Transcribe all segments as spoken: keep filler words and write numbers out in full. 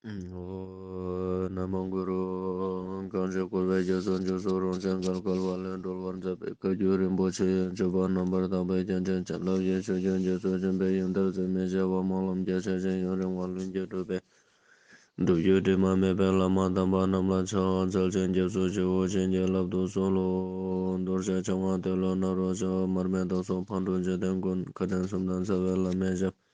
ཨོཾ། ན་མོ་གུ་རུ། གང་ཞིག་འཁོར་བའི་རྒྱ་མཚོ་མཇུག་སོགས་རང་བཞིན་གལ་གལ་བ་ལས་སྒྲོལ་བར་མཛད་པའི་བཀའ་བརྒྱུད་རིན་པོ་ཆེ་ཡི་སྤྱོད་པ་རྣམ་པར་དག་པའི་རྒྱན་ཅན་བྱིན་རླབས་ཀྱི་ཆུ་རྒྱུན་རྒྱ་མཚོ་ཆེན་པོའི་ཡོན་ཏན་ཟད་མི་ཤེས་པ་སྨོན་ལམ་རྒྱ་ཆེ་ཞིང་ཡུན་རིང་བ་ལྷུན་གྱིས་གྲུབ་པའི་སྒྲུབ་བརྒྱུད་དྲི་མ་མེད་པའི་བླ་མ་དམ་པ་རྣམས་ལ་ཕྱག་འཚལ་ཞིང་སྐྱབས་སུ་མཆིའོ། བྱིན་གྱིས་བརླབ་ཏུ་གསོལ་ལོ། རྡོ་རྗེ་འཆང་དབང་ཏེ་ལོ་ནཱ་རོ་ཞབས། མར་མི་དྭགས་པོ་ཕག་གྲུ་འཇིག་རྟེན་མགོན། མཁའ་ལྡན་གསུམ་དང་རྩ་བའི་བླ་མའི་ཞབས།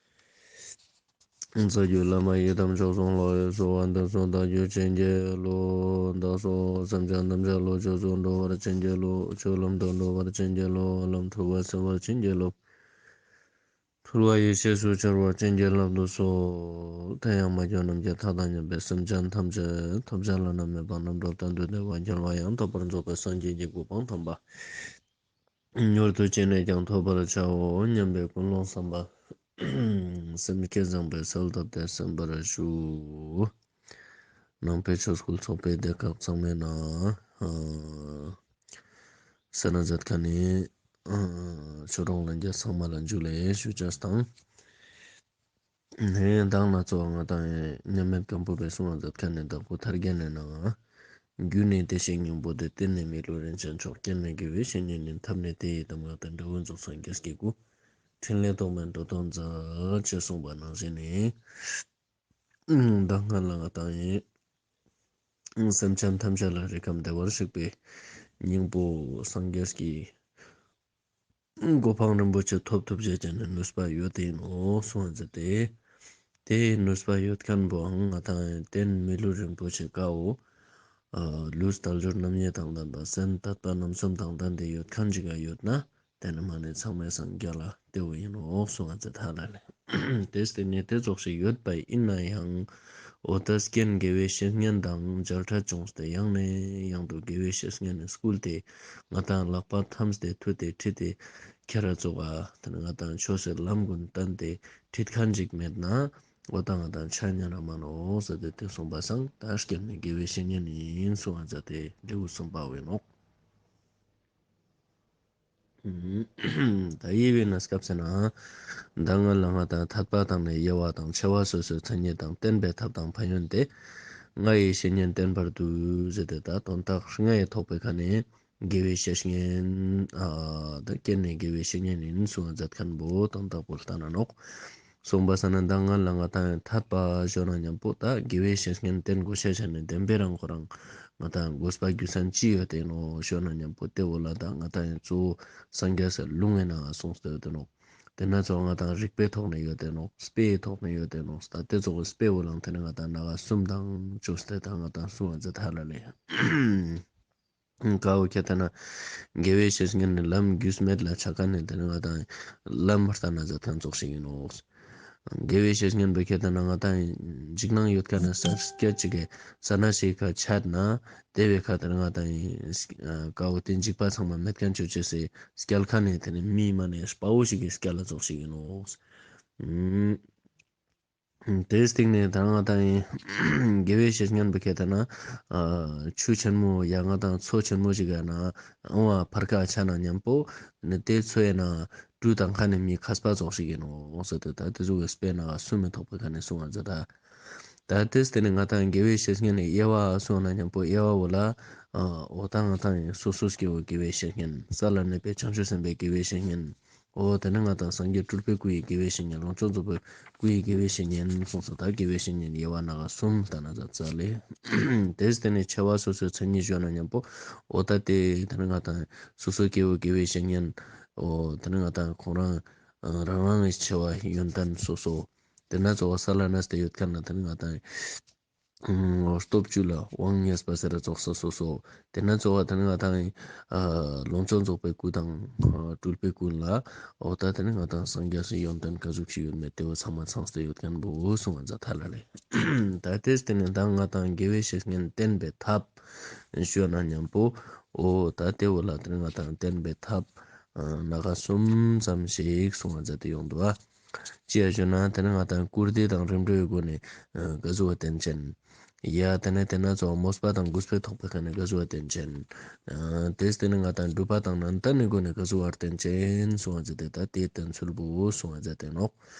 རྩ་བརྒྱུད་བླ་མ་ཡི་དམ་མཆོག་གསུམ་ལ་གསོལ་བ་འདེབས་སོ། བདག་རྒྱུད་བྱིན་གྱིས་རློབས། བདག་སོགས་སེམས་ཅན་ཐམས་ཅད་བློ་ཆོས་སུ་འགྲོ་བར་བྱིན་གྱིས་རློབས། ཆོས་ལམ་དུ་འགྲོ་བར་བྱིན་གྱིས་རློབས། ལམ་འཁྲུལ་པ་སེལ་བར་བྱིན་གྱིས་རློབས། འཁྲུལ་པ་ཡེ་ཤེས་སུ་འཆར་བར་བྱིན་གྱིས་བརླབ་ཏུ་གསོལ། དེ་ཡང་མ་གྱུར་ནམ་མཁའི་མཐའ་དང་མཉམ་པའི་སེམས་ཅན་ཐམས་ཅད་ཐོབ་བྱ་བླ་ན་མེད་པ་རྣམ་གྲོལ་གཏན་དུ་བདེ་བ་རྒྱལ་བ་ཡང་དག་པར་རྫོགས་པའི་སངས་རྒྱས་ཀྱི་གོ་འཕང་དམ་པ་མྱུར་དུ་ཅི་ནས་ཀྱང་ཐོབ་པར་བྱའོ་སྙམ་པའི་ཀུན་སློང་བསམ་པ་སེམས་བསྐྱེད་བཟང་པོས་གསལ་བཏབ་སྟེ་གསན་པར་ཞུ། ནང་པའི་ཆོས་སྐུལ་ཚོགས་པའི་སྡེ་ཁག་ཚང་མའི་ནང་ཨ་གསན་ན་མཛད་མཁན་ནི་ཨ་ཆོས་གྲོགས་ལྷན་རྒྱས་ཚང་མ་ལ་ཇུ་ལེ་ཞུ་ཅེས་དང་། ནས་མདང་ན་ཚོ་ང་དང་མཉམ་མེད་སྒམ་པོ་པའི་གསུང་བ་མཛད་མཁན་ནི་དྭགས་པོ་ཐར་རྒྱན་ནི་ནང་། རྒྱུ་ནི་བདེ་གཤེགས་སྙིང་པོ་སྟེ། རྟེན་ནི་མི་ལུས་རིན་ཆེན་མཆོག་རྐྱེན་ནི་དགེ་བའི་བཤེས་གཉེན་ཡིན། ཐབས་ནི་དེ་ཡི་དམ་ལ་བརྟེན། འབྲས་བུ་རྫོགས་སངས་རྒྱས་ཀྱི་སྐུ། ཕྲིན་ལས་རྟོག་མེད་འགྲོ་དོན་མཛད། ཅེས་གསུངས་པ་ནང་བཞིན་ནི། མདང་ང་ལ་ང་དང་ཡིན། སེམས་ཅན་ཐམས་ཅད་ལ་རིགས་ཁམས་བདེ་བར་གཤེགས་པའི་སྙིང་པོ་སངས་རྒྱས་ཀྱི་གོ་འཕང་རིན་པོ་ཆེ་ཐོབ་ཐུབ་ཅེས་ཀྱི་ནུས་པ་ཡོད་དེ་ནོག་གསུངས་ཟེར་ཏེ། དེའི་ནུས་པ་ཡོད་མཁན་པོའང་ང་དང་རྟེན་མི་ལུས་རིན་པོ་ཆེ་ཀའོ། ལུས་དལ་འབྱོར་རྣམ་གཉིས་དང་ལྡན་པ་སེམས་དད་པ་རྣམ་གསུམ་དང་ལྡན་ཏེ་ཡོད་མཁན་ཅིག་ག་ཡོད་ན། དེ་ནི་མ་ནི་ཚང་མའི་སངས་རྒྱས་ལ་བདེ་བོ་ཡིན་ནོག་གསུངས་ཟེར་ཏེ་ཧ་ལ་ལེ། དེ་སྟེ་ནི་དེ་ཙོགས་ཤིག་ཡོད་པ་ཡིན་ན་ཡང་། འོ་ད་རྐྱེན་དགེ་བའི་བཤེས་གཉེན་དང་མཇལ་འཕྲད་བྱུང་སྟེ་ཡང་ནས་ཡང་དུ་དགེ་བའི་བཤེས་གཉེན་ནི་སྐུལ་ཏེ་ང་དང་ལག་པ་འཐམས་ཏེ་ཐུགས་ཏེ་ཁྲིད་དེ་ཁྱེད་ར་ཙོགས་ཨ་དེ་ནི་ང་དང་ཆོས་སི་ལམ་ཀུན་བསྟན་ཏེ་ཁྲིད་མཁན་ཅིག་མེད་ན། འོ་ད་ང་དང་ཆ་ཉན་ར་མ་ནོག་ཟེར་ཏེ་དེ་གསུངས་པ་སང་ད་རྐྱེན་ནི་དགེ་བའི་བཤེས་གཉེན་ཡིན་གསུངས་ཟེར་ཏེ་འབྲས་བུ་གསུངས་པ་བོ་ཡིན་ནོག། ད་དབྱེ་བའི་གནས་སྐབས་ཟེར་ན། མདང་ང་ལ་ང་དང་ཐད་པ་དང་ནི་དབྱེ་བ་དང་ཕྱེ་བ་སོ་སོའི་མཚན་ཉིད་དང་བསྟན་པའི་ཐབས་དང་ཕན་ཡོན་ཏེ། ལྔ་ཡི་བཤེས་གཉེན་བསྟེན་པར་འདུད་ཟེར་ཏེ་ད་དོན་དག་ལྔ་ཡི་ཐོག་པའི་ཁ་ནས་དགེ་བའི་བཤེས་གཉེན། ཨ་ད་རྐྱེན་ནི་དགེ་བའི་བཤེས་གཉེན་ཡིན་གསུངས་མཛད་མཁན་པོ་དོན་དག་པོ་ལྟ་ན་ནོག། གསུངས་པ་ས་ན་མདང་ང་ལ་ང་དང་ཐད་པ་ཞུ་ན་མཉམ་པོ་ད་དགེ་བའི་བཤེས་གཉེན་བསྟེན་དགོས་ཤེས་ནི་བདེན་པའི་རང་ཁོ་རང་ང་དང་དགོས་པ་རྒྱུ་མཚན་ཅི་ཡོད་དེ་ནོག་ཞུ་ན་མཉམ་པོ་དེ་བོ་ལ་ད་ང་དང་གཙོ་བོ་སངས་རྒྱས་སི་ལུང་ངི་ནང་གསུངས་ཏེ་ཡོད་དེ་ནོག། དེ་ན་ཚོ་ང་དང་རིགས་པའི་ཐོག་ནས་ཡོད་དེ་ནོག། དཔེའི་ཐོག་ནས་ཡོད་དེ་ནོག། ད་དེ་ཚོ་གི་དཔེ་བོ་ལང་དེ་ནི་ང་དང་ན་ག་གསུམ་དང་བཅོས་ཏེ་ད་ང་དང་གསུངས་པ་མཛད་ཧ་ལ་ལེ། ཀ་བོ་ཁྱེད་ལྟ་ན། དགེ་བའི་བཤེས་གཉེན་ནི་ལམ་རྒྱུས་མེད་ལ་ཆ་མཁན་ནི་དེ་ནི་ང་དང་ལམ་ལྟ་ན་མཛད་མཁན་ཙོགས་ཤིག་ཡིན་ནོག། དགེ་བའི་བཤེས་གཉེན་པོ་ཁྱེད་ལྟ་ན་ང་དང་འཇིགས་སྣང་ཡོད་མཁན་ནི་ས་སྐྱ་ཅིག་གི་ས་ན་ཞིག་ག་ཆད་ན་དེ་བའི་ཁ་དེ་ནི་ང་དང་ཀ་བོ་དེ་འཇིགས་པ་ཚང་མ་མེད་མཁན་ཅོ་ཅེས་སི་སྐྱལ་མཁན་ནི་དེ་ནི་མི་མ་ནི་དཔའ་བོ་ཞིག་གི་སྐྱལ་ལ་ཙོགས་ཤིག་ཡིན་ནོག། དེའི་སྟེང་ནས་ད་ང་དང་ཡིན་དགེ་བའི་བཤེས་གཉེན་པོ་ཁྱེད་ལྟ་ན་ཆུ་ཆེན་མོ་ཡ་ང་དང་མཚོ་ཆེན་མོ་ཞིག་ག་ན་ཨང་བ་ཕར་ཁ་ཆ་ན་མཉམ་པོ་ནི་དེ་མཚོ་ཡི་ནང་གྲུ་དང་ཁ་ནས་མི་མཁས་པ་ཙོགས་ཤིག་ཡིན་ནོག་ཟེར་ཏེ་ད་དེ་ཚོ་གི་དཔེ་ནང་གསུམ་མི་ཐོག་པའི་ཁ་ནས་གསུངས་པ་མཛད་ད། ད་དེའི་སྟེང་ནས་ང་དང་དགེ་བའི་བཤེས་གཉེན་ནི་དབྱེ་བ་གསུངས་ན་མཉམ་པོ་དབྱེ་བ་བོ་ལ་འོ་ད་ང་དང་ཡིན་སོ་སོ་སྐྱེ་བོ་དགེ་བའི་བཤེས་གཉེན། ས་ལ་གནས་པའི་བྱང་ཆུབ་སེམས་དཔའི་དགེ་བའི་བཤེས་གཉེན། འོ་དེ་ནི་ང་དང་སངས་རྒྱས་སྤྲུལ་པའི་སྐུ་ཡི་དགེ་བའི་བཤེས་གཉེན། ལོངས་སྤྱོད་རྫོགས་པའི་སྐུ་ཡི་དགེ་བའི་བཤེས་གཉེན་གསུངས་སོ། ད་དགེ་བའི་བཤེས་གཉེན་དབྱེ་བ་ནང་ག་གསུམ་ལྟ་ན་ཙ་ཙ་ལེ། དེའི་སྟེང་ནས་ཆེ་བ་སོ་སོའི་མཚན་ཉིད་ཞུ་ན་མཉམ་པོ་འོ་ད་དེ་དེ་ནི་ང་དང་སོ་སོ་སྐྱེ་བོ་དགེ་བའི་བཤེས་གཉེན། འོ་དེ་ནི་ང་དང་ཁོང་རང་རང་རང་གི་ཆེ་བ་ཡོན་ཏན་སོ་སོ། དེ་ན་གཙོ་བོ་ས་ལ་གནས་ཏེ་ཡོད་མཁན་ན་དེ་ནི་ང་དང་སྟོབས་བཅུ་ལ་དབང་བརྙེས་པ་ཟེར་ར་ཙོགས་ས་སོ་སོ། དེ་ན་གཙོ་བོ་དེ་ནི་ང་དང་ལོངས་སྤྱོད་རྫོགས་པའི་སྐུ་དང་སྤྲུལ་པའི་སྐུ་ལ་འོ་ད་དེ་ནི་ང་དང་སངས་རྒྱས་སི་ཡོན་ཏན་ག་ཟུག་ཅིག་ཡོད་མེད་དེ་བོ་ཚང་མ་ཚང་སྟེ་ཡོད་མཁན་པོ་གསུངས་པ་མཛད་ཧ་ལ་ལེ། ད་དེའི་སྟེང་ནས་ད་ང་དང་དགེ་བའི་བཤེས་གཉེན་བསྟེན་པའི་ཐབས་ཞུ་ན་མཉམ་པོ་འོ་ད་དེ་བོ་ལ་དེ་ནི་ང་དང་བསྟེན་པའི་ཐབས་ནང་ག་གསུམ་ཙམ་ཞིག་གསུངས་པ་མཛད་དེ་ཡོང་འདུག་ཨ། ཅི་ཡ་ཞུ་ན་ཏེ་ནེ་ང་དང་བཀུར་སྟི་དང་རིམ་གྲོའི་སྒོ་ནས་ག་ཟུག་པ་སྟན་ཅེན། ཡ་ཏེ་ནེ་ཏེ་ན་ཚོ་མོས་པ་དང་གུས་པའི་ཐོག་པའི་ཁ་ནས་ག་ཟུག་པ་སྟན་ཅེན། ཏེས་ཏེ་ནེ་ང་དང་སྒྲུབ་པ་དང་ནན་ཏན་ནི་སྒོ་ནས་ག་ཟུག་པ་སྟན་ཅེན་གསུང་བ་མཛད་དེ་ད་ཏེའི་བསྟན་ཚུལ་བོ་གསུང་བ་མཛད་དེ་ནོག།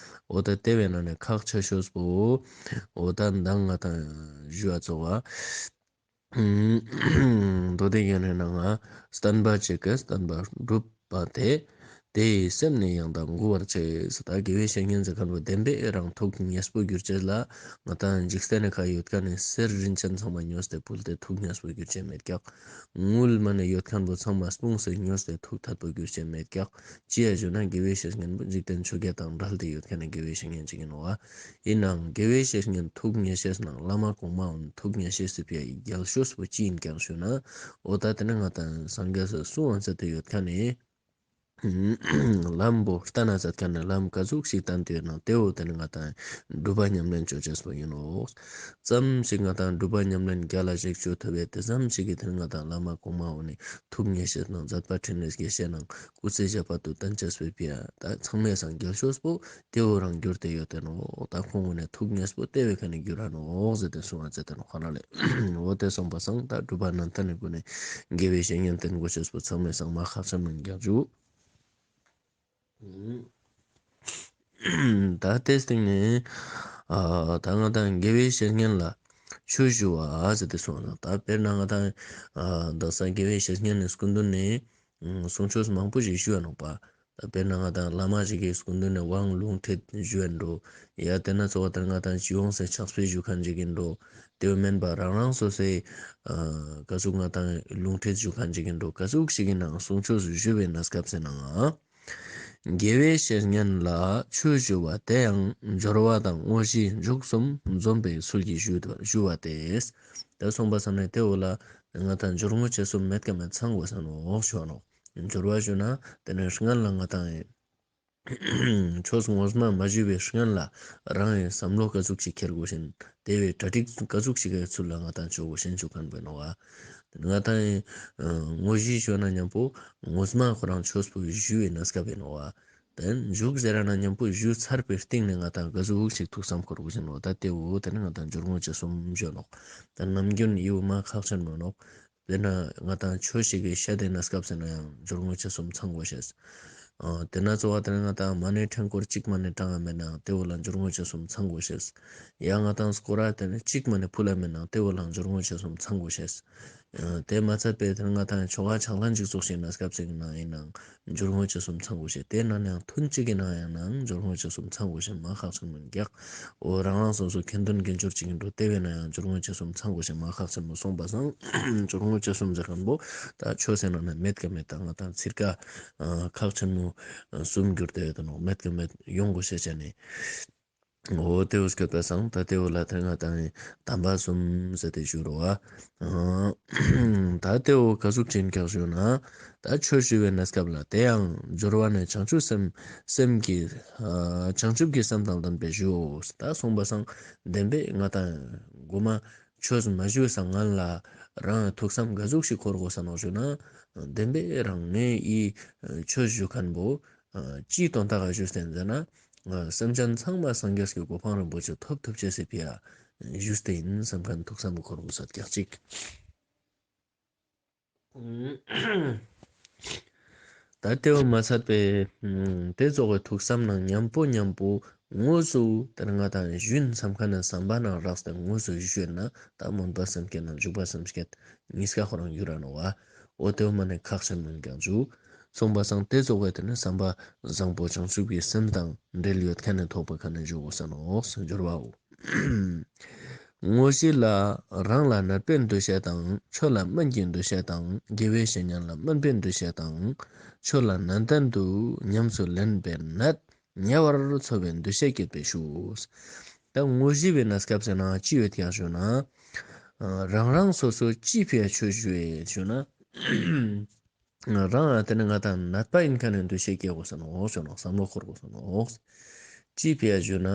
འོ་ད་ཏེ་བས་ན་ནི་ཁག་ཆེ་ཤོས་པོ་འོ་ད་མདང་ང་དང་ཞུ་བ་ཚོ་བ། མདོ་སྡེ་རྒྱན་ནི་ནང་ང་བསྟན་པ་གཅིག་གི་བསྟན་པ་སྒྲུབ་པ་དེ། དེ་ཡི་སེམས་ནི་ཡང་དག་མགུ་བར་བྱེད། ད་དགེ་བའི་བཤེས་གཉེན་ཟེར་ཁན་བོ་བདེན་པའི་རང་ཐུགས་མཉེས་པོ་གྱུར་ཅེས་ལ་ང་དང་འཇིག་རྟེན་ནི་ཁ་ཡོད་ཁན་ནི་གསེར་རིན་ཆེན་ཚང་མ་ཉོས་ཏེ་ཕུལ་ཏེ་ཐུགས་མཉེས་པོ་གྱུར་ཅེས་མེད་ཀྱག། དངུལ་མ་ནེ་ཡོད་ཁན་བོ་ཚང་མ་སྤུངས་སེ་ཉོས་ཏེ་ཐུགས་ཐད་པོ་གྱུར་ཅེས་མེད་ཀྱག། ཅི་ཡ་ཞུ་ན་དགེ་བའི་བཤེས་གཉེན་བོ་འཇིག་རྟེན་ཆོས་བརྒྱད་དང་བྲལ་ཏེ་ཡོད་ཁན་ནི་དགེ་བའི་བཤེས་གཉེན་ཅིག་ཨིན་ནོག་པ། ཨིན་ནའང་དགེ་བའི་བཤེས་གཉེན་ཐུགས་མཉེས་ཤེས་ནང་བླ་མ་གོང་མ་འོ་ཐུགས་མཉེས་ཤེས་སི་ཕི་ཡ་རྒྱལ་ཤོས་པོ་ཅི་ཨིན་ཀྱག་ཞུ་ན། འོ་ད་ཏེ་ནེ་ང་དང་སངས་རྒྱས་སི་གསུང་བ་མཛད་དེ་ཡོད་ཁན་ནི་ལམ་བོ་ལྟ་ན་མཛད་ཁན་ནི་ལམ་ག་ཟུག་ཞིག་བསྟན་ཏེ་ཡོད་ན་ཏེ་བོ་ཏེ་ནེ་ང་དང་སྒྲུབ་པ་ཉམས་ལེན་ཅོ་ཅེས་པོ་ཨིན་ནོག། ཙམ་ཞིག་ང་དང་སྒྲུབ་པ་ཉམས་ལེན་རྒྱལ་ལ་ཞིག་ཅོ་ཐུབ་པས་ཏེ་ཙམ་ཞིག་གི་ཏེ་ནེ་ང་དང་བླ་མ་གོང་མ་འོ་ནི་ཐུགས་མཉེས་ཤེས་ནང་མཛད་པ་འཕྲིན་ལས་རྒྱས་ཤེས་ནང་སྐུ་ཚེ་ཞབས་པད་དུ་བརྟན་ཅེས་པོའི་ཕི་ཡ་ད་ཚང་མའི་སང་རྒྱལ་ཤོས་པོ་ཏེ་བོ་རང་གྱུར་ཏེ་ཡོད་དེ་ནོག། ད་ཁོང་ངོ་ནས་ཐུགས་མཉེས་པོ་ཏེ་བོའི་ཁ་ནས་གྱུར་ར་ནོག་ཟེར་ཏེ་གསུང་བ་མཛད་དེ་ནོག་ཁོ་ན་ལེ། འོ་ཏེ་སོང་པ་སང་ད་སྒྲུབ་པ་ནན་ཏན་ནི་སྒོ་ནས་དགེ་བའི་བཤེས་གཉེན་བསྟེན་དགོས་ཤེས་པོ་ཚང་མའི་སང་མ་ཁག་ཆེན་མོ་ཨིན་ཀྱག་ཞུ། ད་ཏེའི་སྟེང་ནས་ཨ་ད་ང་དང་དགེ་བའི་བཤེས་གཉེན་ལ་ཆོས་ཞུ་བ་ཟེར་ཏེ་གསུངས་ནོག། ད་དཔེར་ན་ང་དང་ཨ་ད་ས་དགེ་བའི་བཤེས་གཉེན་ནི་སྐུ་མདུན་ནས་གསུང་ཆོས་མང་པོ་ཞིག་ཞུ་བ་ནོག་པ། ད་དཔེར་ན་ང་དང་བླ་མ་ཞིག་གི་སྐུ་མདུན་ནས་དབང་ལུང་ཁྲིད་ཞུ་བ་འགྲོ། ཡ་ཏེ་ན་ཚོ་བ་ད་ང་དང་སྤྱི་ཡོངས་སི་ཕྱག་དཔེ་ཞུ་ཁན་ཞིག་ཨིན་འགྲོ། ཏེ་བོ་མན་པ་རང་རང་སོ་སོའི་ཨ་ག་ཟུག་ང་དང་ལུང་ཁྲིད་ཞུ་ཁན་ཞིག་ཨིན་འགྲོ། ག་ཟུག་ཞིག་གི་ནང་གསུང་ཆོས་ཞུ་བའི་གནས་སྐབས་སི་ནང་དགེ་བའི་བཤེས་གཉེན་ལ་ཆོས་ཞུ་བ་དེ་ཡང་སྦྱོར་བ་དང་དངོས་གཞི་མཇུག་གསུམ་འཛོམས་པའི་ཚུལ་གྱིས་ཞུ་ཞུ་བ་སྟེ། ད་སོང་པ་སང་ནས་ཏེ་བོ་ལ་ང་དང་སྦྱོར་དངོས་རྗེས་གསུམ་མེད་ཀ་མེད་ཚང་དགོས་ས་ནོག་ཞུ་བ་ནོག། སྦྱོར་བ་ཞུ་ན་ཏེ་ནེ་སྔན་ལ་ང་དང་ཆོས་ངོ་མ་མ་ཞུ་བའི་སྔན་ལ་རང་ངི་བསམ་བློ་ག་ཟུག་ཞིག་འཁྱེར་དགོས་ཤེས། ཏེ་བོའི་གྲ་སྒྲིག་ག་ཟུག་ཞིག་གི་ཚུལ་ལ་ང་དང་ཆོས་དགོས་ཤེས་ཞུ་ཁན་བོ་ཨིན་ནོག་པ། ང་དང་ངོ་གཞི་ཞུ་ན་ཉམ་པོ་ངོ་མ་ཁོ་རང་ཆོས་པོ་ཞུ་བའི་གནས་སྐབས་ཨིན་ནོག་པ། ཏེ་མཇུག་ཟེར་ན་ཉམ་པོ་ཞུ་ཚར་བའི་སྟེང་ནས་ང་དང་ག་ཟུག་ཞིག་ཐུགས་བསམ་འཁོར་དགོས་ཤེས་ཨིན་ནོག། ད་ཏེ་བོ་ཏེ་ནེ་ང་དང་སྦྱོར་དངོས་རྗེས་གསུམ་ཞུ་ནོག། ད་ནམ་རྒྱུན་ཡིད་མ་ཁག་ཆེན་མོ་ནོག། དཔེར་ན་ང་དང་ཆོས་ཤིག་གི་བཤད་དེ་གནས་སྐབས་སི་ནང་ཡང་སྦྱོར་དངོས་རྗེས་གསུམ་ཚང་དགོས་ཤེས། ཨ་ཏེ་ན་ཚོ་བ་ཏེ་ནེ་ང་དང་མ་ཎི་ཕྲེང་སྐོར་གཅིག་མ་ནེ་བགྲང་ང་མེད་ནའང་ཏེ་བོ་ལ་སྦྱོར་དངོས་རྗེས་གསུམ་ཚང་དགོས་ཤེས། ཡང་ང་དང་སྐོར་ར་ཏེ་ནེ་གཅིག་མ་ནེ་ཕུལ་ལ་མེད་ནའང་ཏེ་བོ་ལ་སྦྱོར་དངོས་རྗེས་གསུམ་ཚང་དགོས་ཤེས། ཨ་ཏེ་མ་ཚད་པའི་ཏེ་ནེ་ང་དང་ཆོ་ག་ཕྱག་ལེན་ཅིག་ཚོགས་ཤིག་གནས་སྐབས་སི་ནང་ཡིན་ནའང་སྦྱོར་དངོས་རྗེས་གསུམ་ཚང་དགོས་ཤེས། ཏེ་ནང་ནའང་ཐུན་གཅིག་གི་ནང་ཡང་ནའང་སྦྱོར་དངོས་རྗེས་གསུམ་ཚང་དགོས་ཤེས་མ་ཁག་ཆེན་མོ་ཨིན་ཀྱག། འོ་རང་རང་སོ་སོ་ཁ་འདོན་དགེ་སྦྱོར་ཅིག་ཨིན་འགྲོ། ཏེ་བས་ན་ཡང་སྦྱོར་དངོས་རྗེས་གསུམ་ཚང་དགོས་ཤེས་མ་ཁག་ཆེན་མོ་སོང་པ་སང་སྦྱོར་དངོས་རྗེས་གསུམ་ཟེར་ཁན་བོ་ད་ཆོས་སི་ནང་ནས་མེད་ཀ་མེད་ད་ང་དང་ཚིར་ཀ་ཨ་ཁག་ཆེན་མོ་ཨ་གསུམ་གྱུར་ཏེ་ཡོད་ནོག། མེད་ཀ་མེད་ཡོང་དགོས་ཤེས་ཅན་ནི། འོ་ཏེ་བོ་སྐྱོད་པ་སང་ད་ཏེ་བོ་ལ་ཏེ་ང་དང་དམ་པ་གསུམ་ཟེར་ཏེ་ཞུ་རོ་ཨ། ད་ཏེ་བོ་ག་ཟུག་ཅིག་ཨིན་ཀྱག་ཞུ་ན། ད་ཆོས་ཞུ་བའི་གནས་སྐབས་ལ་དེ་ཡང་སྦྱོར་བ་ནི་བྱང་ཆུབ་སེམས་སེམས་ཀྱི་ཨ་བྱང་ཆུབ་ཀྱི་སེམས་དང་ལྡན་པའི་ཞུའོ། ད་སོང་པ་སང་བདེན་པའི་ང་དང་གོ་མ་ཆོས་མ་ཞུ་སང་སྔན་ལ་རང་ཐུགས་བསམ་ག་ཟུག་ཞིག་འཁོར་དགོས་ས་ནོག་ཞུ་ན། བདེན་པའི་རང་ངའི་ཨི་ཆོས་ཞུ་ཁན་བོ་ཨ་ཅིའི་དོན་དག་ག་ཞུས་ཏེ་ཨིན་ཟེར་ན། ཨ་སེམས་ཅན་ཚང་མ་སངས་རྒྱས་ཀྱི་གོ་འཕང་རིན་པོ་ཆེ་ཐོབ་ཐུབ་ཅེས་སི་ཕི་ཡ་ཞུས་ཏེ་ཨིན་བསམ་ཁན་ཐུགས་བསམ་འཁོར་དགོས་ས་ཀྱག་ཅིག། ད་ཏེ་བོ་མ་ཚད་པའི་ཨ་ཏེ་ཙོགས་སི་ཐུགས་བསམ་ནང་ཉམ་པོ་ཉམ་པོ་དངོས་སུ་ཏེ་ང་དང་ཞུ་ཨིན་བསམ་ཁན་ནི་བསམ་པ་ནང་རགས་ཏེ་དངོས་སུ་ཞུ་ཨིན་ན་ད་སྨོན་པ་སེམས་བསྐྱེད་ནང་འཇུག་པ་སེམས་བསྐྱེད་གཉིས་ཀ་ཁོ་རང་ཡོད་ར་ནོག་པ། འོ་ཏེ་བོ་མ་ནེ་ཁག་ཆེན་མོ་ཨིན་ཀྱག་ཞུ། སོང་པ་སང་ཏེ་ཙོགས་སི་ཏེ་ནི་བསམ་པ་བཟང་པོ་བྱང་ཆུབ་ཀྱི་སེམས་དང་འབྲེལ་ཡོད་ཁན་ནི་ཐོག་པའི་ཁ་ནས་ཞུ་དགོས་ས་ནོག་སྦྱོར་བའོ། དངོས་གཞི་ལ་རང་ལ་གནོད་པའི་འདུ་ཤེས་དང་ཆོས་ལ་སྨན་གྱི་འདུ་ཤེས་དང་དགེ་བའི་བཤེས་གཉེན་ལ་སྨན་པའི་འདུ་ཤེས་དང་ཆོས་ལ་ནན་ཏན་དུ་ཉམས་སུ་ལེན་པའི་ནད་ཉེ་བར་འཚོ་བའི་འདུ་ཤེས་བསྐྱེད་པའི་ཤུགས། ད་དངོས་གཞི་བའི་གནས་སྐབས་སི་ནང་ཅི་ཡོད་ཀྱག་ཞུ་ན། རང་རང་སོ་སོ་ཅི་ཕི་ཡ་ཆོས་ཞུ་ཡེ་ཞུ་ན། རང་ལ་ཏེ་ནི་ང་དང་ནད་པ་ཨིན་ཁན་ནི་འདུ་ཤེས་སྐྱེ་དགོས་ས་ནོག་ཞུ་ནོག། བསམ་བློ་འཁོར་དགོས་ས་ནོག། ཅི་ཕི་ཡ་ཞུ་ན་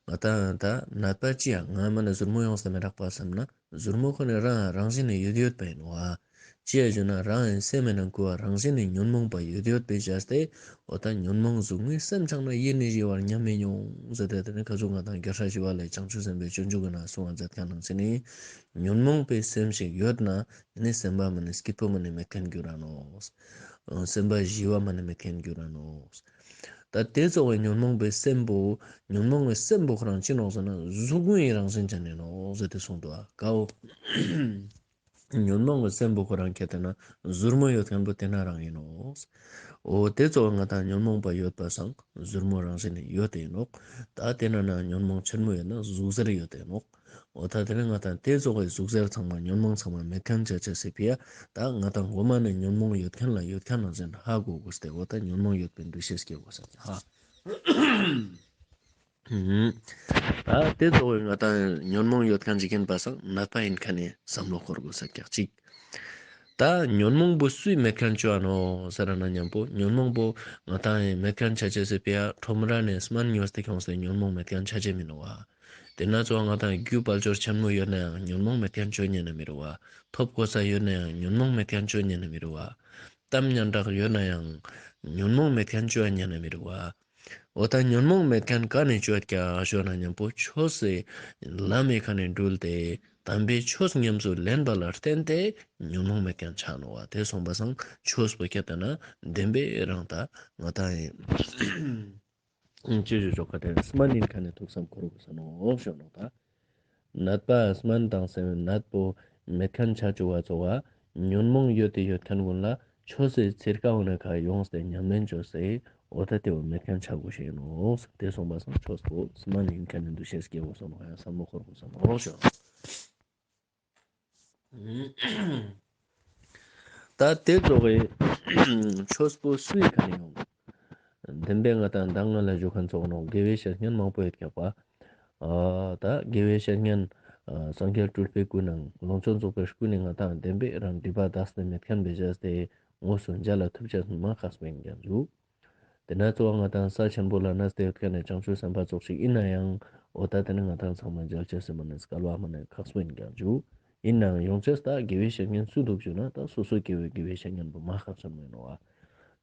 ང་དང་ད་ནད་པ་ཅི་ཡ་ང་མ་ནེ་ཟུར་མོ་ཡོངས་ཏེ་མི་རག་པ་བསམ་ན་ཟུར་མོ་ཁོ་ནི་རང་རང་བཞིན་ནི་ཡོད་ཡོད་པ་ཨིན་ནོག། ཅི་ཡ་ཞུ་ན་རང་ཡི་སེམས་མེད་ན་ཁུ་བ་རང་བཞིན་ནི་ཉོན་མོངས་པ་ཡོད་ཡོད་པའི་བྱས་ཏེ། འོ་ད་ཉོན་མོངས་ཟུག་རྔུའི་སེམས་ཆགས་ན་ཡེ་ནས་ཞི་བར་ཉམས་མི་མྱོང་ཟེར་ཏེ། དེ་ནི་ཁ་ཚུགས་ང་དང་རྒྱལ་སྲས་ཞི་བ་ལྷས་བྱང་ཆུབ་སེམས་དཔའི་སྤྱོད་འཇུག་གི་ནང་གསུངས་པ་མཛད་མཁན་ནང་བཞིན་ནི། ཉོན་མོངས་པའི་སེམས་ཤིག་ཡོད་ན་དེ་ནི་སེམས་པ་མ་ནི་སྐྱིད་པོ་མ་ནི་མེད་མཁན་འགྱུར་ར་ནོག། སེམས་པ་ཞི་བ་མ་ནི་མེད་མཁན་འགྱུར་ར་ནོག། ད་དེ་ཙོགས་པའི་ཉོན་མོངས་པའི་སེམས་པོ། ཉོན་མོངས་པའི་སེམས་པོ་ཁོ་རང་ཅི་ནོག་ཟེར་ན་ཟུག་རྔུའི་རང་བཞིན་ཅན་ནི་ནོག་ཟེར་ཏེ་གསུངས་འདུག་ག་འོ། ཉོན་མོངས་པའི་སེམས་པོ་ཁོ་རང་ཁྱེར་ཏེ་ན་ཟུར་མོ་ཡོད་མཁན་པོ་དེ་ན་རང་ཡིན་ནོག། འོ་དེ་ཙོགས་ང་དང་ཉོན་མོངས་པ་ཡོད་པ་སང་ཟུར་མོ་རང་བཞིན་ནི་ཡོད་དེ་ཡིན་ནོག། ད་དེ་ན་ན་ཉོན་མོངས་ཆེན་མོ་ཡོད་ན་ཟུག་གཟེར་ཡོད་དེ་ཡིན་ནོག། འོ་ད་དེ་ནི་ང་དང་དེ་ཙོགས་པའི་ཟུག་གཟེར་ཚང་མ་ཉོན་མོངས་ཚང་མ་མེད་མཁན་ཆ་ཆ་སི་ཕི་ཡ། ད་ང་དང་འོ་མ་ནི་ཉོན་མོངས་ཡོད་མཁན་ལ་ཡོད་མཁན་ནང་བཞིན་ཧ་གོ་དགོས་ཏེ། འོ་ད་ཉོན་མོངས་ཡོད་པའི་འདུ་ཤེས་སྐྱེ་དགོས་ས་ཀྱང་ཧ། ད་དེ་ཙོགས་པའི་ང་དང་ཉོན་མོངས་ཡོད་མཁན་ཅིག་ཡིན་པ་སང་ནད་པ་ཡིན་མཁན་ནི་བསམ་བློ་འཁོར་དགོས་ས་ཀྱང་གཅིག། ད་ཉོན་མོངས་པོ་སུས་མེད་མཁན་བཅོ་འ་ནོག་ཟེར་ན་མཉམ་པོ་ཉོན་མོངས་པོ་ང་དང་ཡིན་མེད་མཁན་ཆ་ཆེ་སི་ཕི་ཡ་ཁྲོམ་ར་ནས་སྨན་ཉོས་ཏེ་ཁྱོངས་ཏེ་ཉོན་མོངས་མེད་མཁན་ཆ་ཆེ་མི་ནོག་བ། དེ་ན་ཙོགས་ང་དང་རྒྱུ་དཔལ་འབྱོར་ཆེན་མོ་ཡོད་ན་ཡང་ཉོན་མོངས་མེད་མཁན་བཅོ་ཉན་ན་མི་རུ་བ། ཐོབ་གོ་ས་ཡོད་ན་ཡང་ཉོན་མོངས་མེད་མཁན་བཅོ་ཉན་ན་མི་རུ་བ། གཏམ་སྙན་གྲགས་ཡོད་ན་ཡང་ཉོན་མོངས་མེད་མཁན་བཅོ་ཉན་ན་མི་རུ་བ། འོ་ད་ཉོན་མོངས་མེད་མཁན་ག་ནས་བཅོ་ཀྱག་ཞུ་ན་མཉམ་པོ་ཆོས་སི་ལམ་མི་ཁ་ནས་འགྲུལ་ཏེ་དམ་པའི་ཆོས་ཉམས་སུ་ལེན་པ་ལ་བརྟེན་ཏེ་ཉོན་མོངས་མེད་མཁན་ཆ་ནོག་བ། དེ་སོང་པ་སང་ཆོས་པོ་ཁྱེར་ཏེ་ན་བདེན་པའི་རང་ད་ང་དང་ཡིན། ཅི་ཞུ་ཆོག་ག་དེ་སྨན་ཡིན་ཁ་ནས་ཐུགས་བསམ་འཁོར་དགོས་ས་ནོག་ཞུ་ནོག་ད། ནད་པ་སྨན་དང་སེམས་ནད་པོ་མེད་མཁན་ཆ་བཅོ་བ་ཙོགས་པ་ཉོན་མོངས་ཡོད་དེ་ཡོད་མཁན་ཀུན་ལ་ཆོས་སི་ཚིར་ཀ་འོ་ན་ཁ་ཡོངས་ཏེ་ཉམས་ལེན་བཅོས་སེ་འོ་ད་དེ་བོ་མེད་མཁན་ཆ་དགོས་ཤེས་ནོག། དེ་སོང་པ་སང་ཆོས་པོ་སྨན་ཡིན་མཁན་ནི་འདུ་ཤེས་སྐྱེ་དགོས་ས་ནོག། ཡང་བསམ་བློ་འཁོར་དགོས་ས་ནོག་ཞུ། ད་དེ་ཙོགས་པའི་ཆོས་པོ་སུའི་ཁ་ནས་ཡོང་། བདེན་པའི་ང་དང་མདང་ང་ལ་ཞུ་མཁན་ཙོགས་ནོག། དགེ་བའི་བཤེས་གཉེན་མང་པོ་ཡོད་ཀྱག་པ། ཨ་ད་དགེ་བའི་བཤེས་གཉེན་ཨ་སངས་རྒྱས་སྤྲུལ་པའི་སྐུ་ནང་ལོངས་སྤྱོད་རྫོགས་པའི་སྐུ་ནི་ང་དང་བདེན་པའི་རང་སྒྲིབ་པ་དག་སྟེ་མེད་མཁན་བེ་བྱས་ཏེ་དངོས་སུ་མཇལ་ལ་ཐུབ་ཅེས་མ་ཁག་པོ་ཡིན་ཀྱང་འཇུག། དེ་ན་གཙོ་བོ་ང་དང་ས་ཆེན་པོ་ལ་གནས་ཏེ་ཡོད་མཁན་ནི་བྱང་ཆུབ་སེམས་དཔའ་ཙོགས་ཤིག་ཡིན་ན་ཡང་འོ་ད་དེ་ནི་ང་དང་ཚང་མ་མཇལ་ཅེས་སི་མ་ནི་སྐལ་བ་མ་ནི་ཁག་པོ་ཡིན་ཀྱང་འཇུག། ཡིན་ནའང་ཡོང་ཅེས་ད་དགེ་བའི་བཤེས་གཉེན་སུ་འདུག་ཞུ་ན་ད་སོ་སོ་སྐྱེ་བོའི་དགེ་བའི་བཤེས་གཉེན་པོ་མ་ཁག་ཆེན་མོ་ཡིན་ནོག་བ།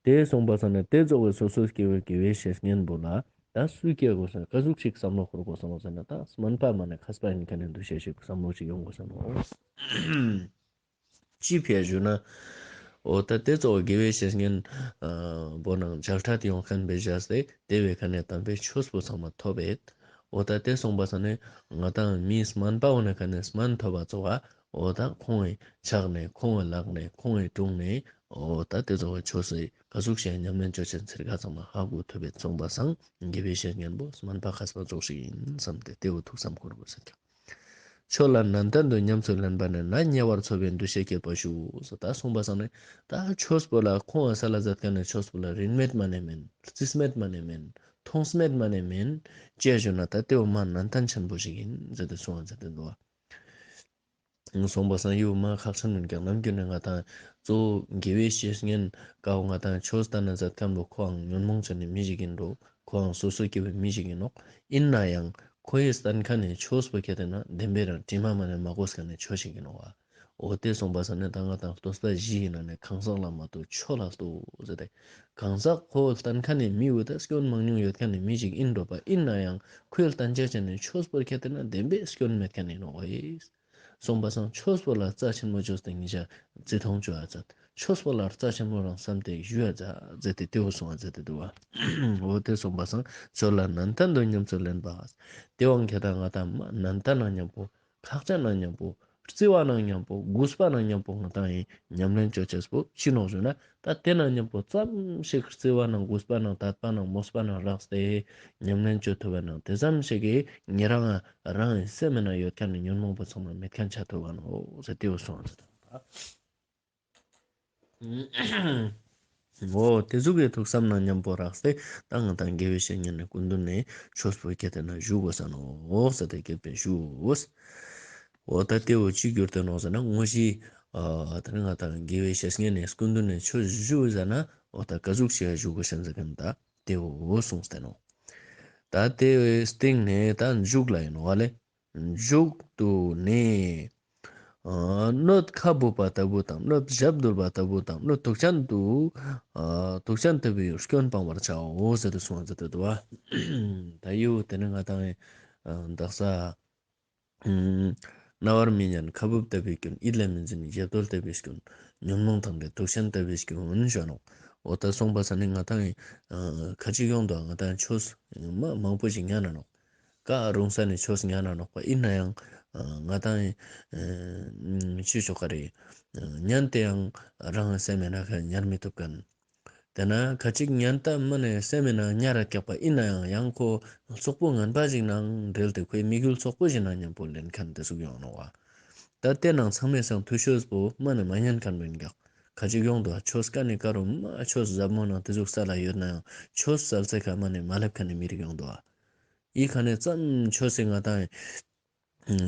དེ་སོང་པ་སང་ནི་དེ་གཙོ་བོའི་སོ་སོ་སྐྱེ་བོའི་དགེ་བའི་བཤེས་གཉེན་པོ་ལ་ད་སུ་སྐྱེ་དགོས་ས་ཀ་ཟུག་ཅིག་བསམ་བློ་འཁོར་དགོས་ས་ནོག་ཟེར་ན། ད་སྨན་པ་མ་ནི་མཁས་པ་ཡིན་མཁན་ནི་འདུ་ཤེས་ཤིག་བསམ་བློ་ཅིག་ཡོང་དགོས་ས་ནོག། ཅི་ཕི་ཡ་ཞུ་ན། འོ་ད་དེ་གཙོ་བོ་དགེ་བའི་བཤེས་གཉེན་པོ་ནང་མཇལ་འཕྲད་ཡོང་མཁན་བེ་བྱས་ཏེ་དེ་བོའི་ཁ་ནས་དམ་པའི་ཆོས་པོ་ཚང་མ་ཐོབ་ཡོད། འོ་ད་དེ་སོང་པ་སང་ནི་ང་དང་མི་སྨན་པ་འོ་ན་ཁ་ནས་སྨན་ཐོབ་པ་གཙོ་བོ་འོ་ད་ཁོང་གི་ཕྱག་ནས་ཁོང་གི་ལག་ནས་ཁོང་གི་དྲུང་ནས་འོ་ད་དེ་གཙོ་བོ་ཆོས་སི་ཀ་ཟུག་ཞིག་ཉམས་ལེན་བཅོ་ཅེས་ཚིར་ཀ་ཚང་མ་ཧ་གོ་ཐུབ་པའི་སོང་པ་སང་དགེ་བའི་བཤེས་གཉེན་པོ་སྨན་པ་མཁས་པ་ཙོགས་ཤིག་ཡིན་བསམ་སྟེ་དེ་བོ་ཐུགས་བསམ་འཁོར་དགོས་ས་ཀྱང་། ཆོས་ལ་ནན་ཏན་དུ་ཉམས་སུ་ལེན་པ་ནི་ནད་ཉེ་བར་འཚོ་བའི་འདུ་ཤེས་བསྐྱེད་པར་ཞུ། ད་སོང་པ་སང་ནི་ད་ཆོས་པོ་ལ་ཁོང་ང་ས་ལ་མཛད་མཁན་ནི་ཆོས་པོ་ལ་རིན་མེད་མ་ནི་མེན། རྩིས་མེད་མ་ནི་མེན། མཐོང་མེད་མ་ནི་མེན། ཅི་ཞུ་ན་ད་དེ་བོ་མ་ནན་ཏན་ཆེན་པོ་ཞིག་ཡིན་ཟེར་ཏེ་གསུངས་པ་མཛད་དེ་འདུག་བ། སོང་པ་སང་ཡུ་མ་ཁག་ཆེན་མིན་ཀྱང་ནམ་རྒྱུན་ནས་ང་དང་གཙོ་བོ་དགེ་བའི་བཤེས་གཉེན་ཀ་བོ་ང་དང་ཆོས་སྟན་ན་མཛད་མཁན་པོ་ཁོའང་ཉོན་མོངས་ཅན་ནི་མི་ཞིག་ཡིན་འགྲོ། ཁོའང་སོ་སོ་སྐྱེ་བོའི་མི་ཞིག་ཡིན་ནོག། ཡིན་ན་ཡང་ཁོའི་སྟན་མཁན་ནི་ཆོས་པོ་ཁྱེར་ཏེ་ན་བདེན་པའི་རང་དྲི་མ་མ་ནི་མ་གོས་མཁན་ནི་ཆོས་ཤིག་ཡིན་ནོག་བ། འོ་དེ་སོང་པ་སང་ནི་ད་ང་དང་ལྟོས་པ་བཞི་ཡིན་ན་ནི་གང་ཟག་ལ་མ་ལྟོས་ཆོས་ལ་ལྟོས་ཟེར་ཏེ། གང་ཟག་ཁོ་སྟན་མཁན་ནི་མི་བོ་ད་སྐྱོན་མང་ཉུང་ཡོད་མཁན་ནི་མི་ཞིག་ཡིན་འགྲོ་པ། ཡིན་ན་ཡང་ཁོའི་སྟན་ཅེས་ཅན་ནི་ཆོས་པོ་ཁྱེར་ཏེ་ན་བདེན་པའི་སྐྱོན་མེད་མཁན་ཡིན་ནོག་བ། སོང་པ་སང་ཆོས་པོ་ལ་རྩ་ཆེན་མོ་བཅོས་ཏེ་ཉེ་ཞ་བརྩི་མཐོང་བཅོ་ཡ་མཛད། ཆོས་པོ་ལ་རྩ་ཆེན་མོ་རང་བསམ་སྟེ་ཞུ་ཡ་མཛད་ཟེར་ཏེ་དེ་བོ་གསུངས་པ་མཛད་དེ་འདུག་བ། འོ་དེ་སོང་པ་སང་ཆོས་ལ་ནན་ཏན་དུ་ཉམས་སུ་ལེན་པ། དེ་བོ་ཁྱེར་ཏེ་ན་ང་དང་ནན་ཏན་ན་མཉམ་པོ་ཁག་ཅན་ན་མཉམ་པོ་རྩི་བ་ན་མཉམ་པོ་གུས་པ་ན་མཉམ་པོ་ང་དང་ཡིན་ཉམས་ལེན་བཅོ་ཅེས་པོ་ཅི་ནོག་ཞུ་ན། ད་དེ་ན་མཉམ་པོ་ཙམ་ཞིག་རྩི་བ་ནང་གུས་པ་ནང་དད་པ་ནང་མོས་པ་ནང་རགས་ཏེ་ཉམས་ལེན་བཅོ་ཐུབ་པ་ནང་དེ་ཙམ་ཞིག་གིས་ཉེ་རང་རང་གི་སེམས་ན་ཡོད་མཁན་ནི་ཉོན་མོངས་པ་ཚང་མ་མེད་མཁན་ཆ་ཐུབ་བ་ནོག་ཟེར་དེ་བོ་གསུངས་པ་མཛད་དེ་འདུག་བ། འོ་དེ་ཟུག་གི་ཐུགས་བསམ་ན་མཉམ་པོ་རགས་ཏེ་ད་ང་དང་དགེ་བའི་བཤེས་གཉེན་ནི་སྐུ་མདུན་ནས་ཆོས་པོ་ཁྱེར་ཏེ་ན་ཞུ་དགོས་ས་ནོག་ཟེར་ཏེ་དགེ་བའི་ཞུ། འོ་ད་དེ་བོ་ཅི་གྱུར་ཏེ་ནོག་ཟེར་ན་དངོས་གཞི་ཨ་ད་ནི་ང་དང་དགེ་བའི་བཤེས་གཉེན་ནི་སྐུ་མདུན་ནས་ཆོས་ཞུ་ཟེར་ན་འོ་ད་ཀ་ཟུག་ཞིག་ཞུ་དགོས་ཤེས་ཟེར་མཁན་ད་དེ་བོ་གསུངས་ཏེ་ནོག། ད་དེ་བོའི་སྟེང་ནས་ད་མཇུག་ལ་ཡིན་ནོག་ལེ། མཇུག་ཏུ་ནི། ཨ་སྣོད་ཁ་སྦུབ་པ་ལྟ་བུ་དང་སྣོད་ཞབས་རྡོལ་བ་ལྟ་བུ་དང་སྣོད་དུག་ཅན་དུ་ཨ་དུག་ཅན་ལྟ་བུའི་སྐྱོན་སྤང་བར་བྱའོ་ཟེར་ཏེ་གསུངས་ཏེ་འདུག་པ། ད་ཡུ་དེ་ནི་ང་དང་ཨ་དག་ས་ཨ་རྣ་བར་མི་ཉན་ཁ་སྦུབ་ལྟ་བུའི་སྐྱོན། ཡིད་ལ་མི་འཛིན་ཞབས་རྡོལ་ལྟ་བུའི་སྐྱོན། ཉོན་མོངས་དང་འདྲེས་དུག་ཅན་ལྟ་བུའི་སྐྱོན་ཞུ་ནོག། འོ་ད་སོང་པ་ས་ནི་ང་དང་ཨ་ཁ་ཅིག་ཡོང་དུག། ང་དང་ཆོས་མ་མང་པོ་ཞིག་ཉན་ན་ནོག། ག་རུང་ས་ནི་ཆོས་ཉན་ན་ནོག་པ། ཨིན་ན་ཡང་ཨ་ང་དང་ཨ་ཅི་ཆོ་ག་རེ་ཨ་ཉན་ཏེ་ཡང་རང་སེམས་མེད་ན་ཁ་ཉར་མི་ཐུབ་ཁན། དེ་ན་ཁ་ཅིག་ཉན་ཏེ་མ་ནེ་སེམས་མེད་ན་ཉར་ར་ཀྱག་པ་ཨིན་ན་ཡང་ཡང་ཁོ་ཙོག་པོ་ངན་པ་ཞིག་ནང་འབྲེལ་ཏེ་ཁོའི་དམིགས་ཡུལ་ཙོག་པོ་ཞིག་ནང་ཉམ་པོ་ལེན་ཁན་དེ་ཟུག་ཡོང་ནོག་པ། ད་དེ་ནང་ཚང་མའི་སང་ཐུ་ཆོས་པོ་མ་ནེ་མ་ཉན་ཁན་མེན་ཀྱག། ཁ་ཅིག་ཡོང་དུག་ཆོས་ཀ་ནེ་ཀ་རུ་མ་ཆོས་ཟབ་མོ་ནང་དེ་ཟུག་ས་ལ་ཡོད་ན་ཡང་ཆོས་སལ་ཚེ་ཁ་མ་ནེ་མ་ལེབ་ཁན་ནི་མི་རིགས་ཡོང་དུག་པ། ཨི་ཁ་ནེ་ཙམ་ཆོས་སི་ང་དང་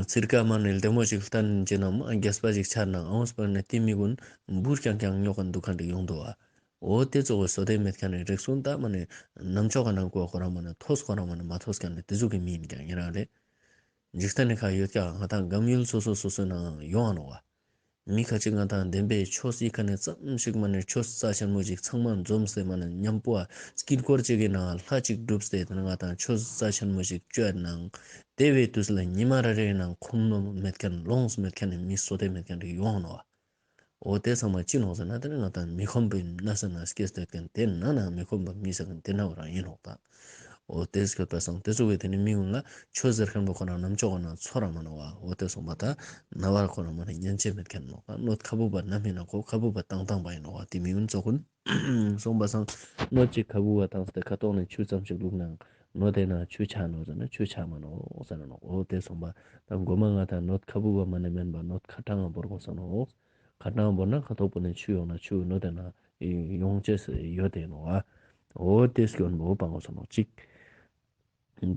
ཚིར་ཀ་མ་ནེ་ལྡེ་མོ་ཞིག་ལྟན་ཅེ་ན་མ་རྒྱས་པ་ཞིག་ཆར་ན་ཨོངས་པ་ནེ་ཏི་མི་གུན་འབུར་ཀྱང་ཀྱང་ཉོག་ཁན་དུག་ཁན་ཏེ་ཡོང་དུག་པ། འོ་དེ་ཙོགས་སི་བསོད་བདེ་མེད་ཁན་ནི་རིགས་སུ་ད་མ་ནེ་ནམ་ཆོག་ག་ནང་ཀོ་ཁོ་རང་མ་ནེ་ཐོས་ཁོ་རང་མ་ནེ་མ་ཐོས་ཁན་ནི་དེ་ཟུག་གི་མི་ཨིན་ཀྱང་ཨིན་རང་ལེ། འཇིག་རྟེན་ནི་ཁ་ཡོད་ཀྱག་ང་དང་གམ་ཡུལ་སོ་སོ་སོ་སོའི་ནང་ཡོང་ང་ནོག་པ། མི་ཁ་ཅིག་ང་དང་བདེན་པའི་ཆོས་སི་ཁ་ནེ་ཙམ་ཞིག་མ་ནེ་ཆོས་རྩ་ཆེན་མོ་ཞིག་ཚང་མ་འཛོམས་ཏེ་མ་ནེ་ཉམ་པོ་ཨ་དཀྱིལ་འཁོར་ཅིག་གི་ནང་ལྷ་ཅིག་སྒྲུབས་ཏེ་དེ་ནེ་ང་དང་ཆོས་རྩ་ཆེན་མོ་ཞིག་ཅོ་ཡ་ནང་དེ་བའི་དུས་ལ་ཉི་མ་རེ་རེའི་ནང་ཁོམ་ལོང་མེད་ཁན་ལོངས་མེད་ཁན་ནི་མི་བསོད་བདེ་མེད་ཁན་རིགས་ཡོང་ང་ནོག་པ། འོ་དེ་ཚང་མ་ཅི་ནོག་ཟེར་ན་དེ་ནི་ང་དང་མི་ཁོམ་པའི་གནས་ས་ན་སྐྱེས་ཏེ་ཡོད་ཁན་དེ་ན་ན་མི་ཁོམ་པ་མི་ཟེར་ཁན་དེ་ན་བོ་རང་ཨིན་ནོག་ད། འོ་དེ་སྐྱོད་པ་སང་དེ་ཙོགས་སི་དེ་ནི་མི་གུན་ལ་ཆོས་ཟེར་ཁན་བོ་ཁོ་རང་ནམ་ཆོག་ག་ནང་ཚོར་ར་མ་ནོག་པ། འོ་དེ་སོང་པ་ད་ན་བར་ཁོ་རང་མ་ནེ་ཉན་ཅེས་མེད་ཁན་ནོག་པ། སྣོད་ཁ་སྦུབ་པ་ནམ་ཨིན་ན་ཁོ་ཁ་སྦུབ་པ་ཏང་ཏང་པ་ཨིན་ནོག་པ། དེ་མི་གུན་ཙོགས་གུན་སོང་པ་སང་སྣོད་ཅིག་ཁ་སྦུབ་པ་ཏང་སྟེ་ཁ་ཐོག་ནེ་ཆུ་ཙམ་ཞིག་བླུགས་ནའང་སྣོད་དེ་ན་ཆུ་ཆགས་ནོག་ཟེར་ན་ཆུ་ཆགས་མ་ནོག་ཟེར་ནོག། འོ་དེ་སོང་པ་ད་གོ་མ་ང་དང་སྣོད་ཁ་སྦུབ་པ་མ་ནེ་མེན་པ་སྣོད་ཁ་ཏང་བོར་དགོས་ས་ནོག། ཁ་ཏང་བོར་ན་ཁ་ཐོག་པོ་ནེ་ཆུ་ཡོང་ན་ཆུ་སྣོད་དེ་ན་ཡོང་ཅེས་ཡོད་དེ་ནོག་པ། འོ་དེ་སྐྱོན་བོ་སྤང་དགོས་ས་ནོག་ཅིག།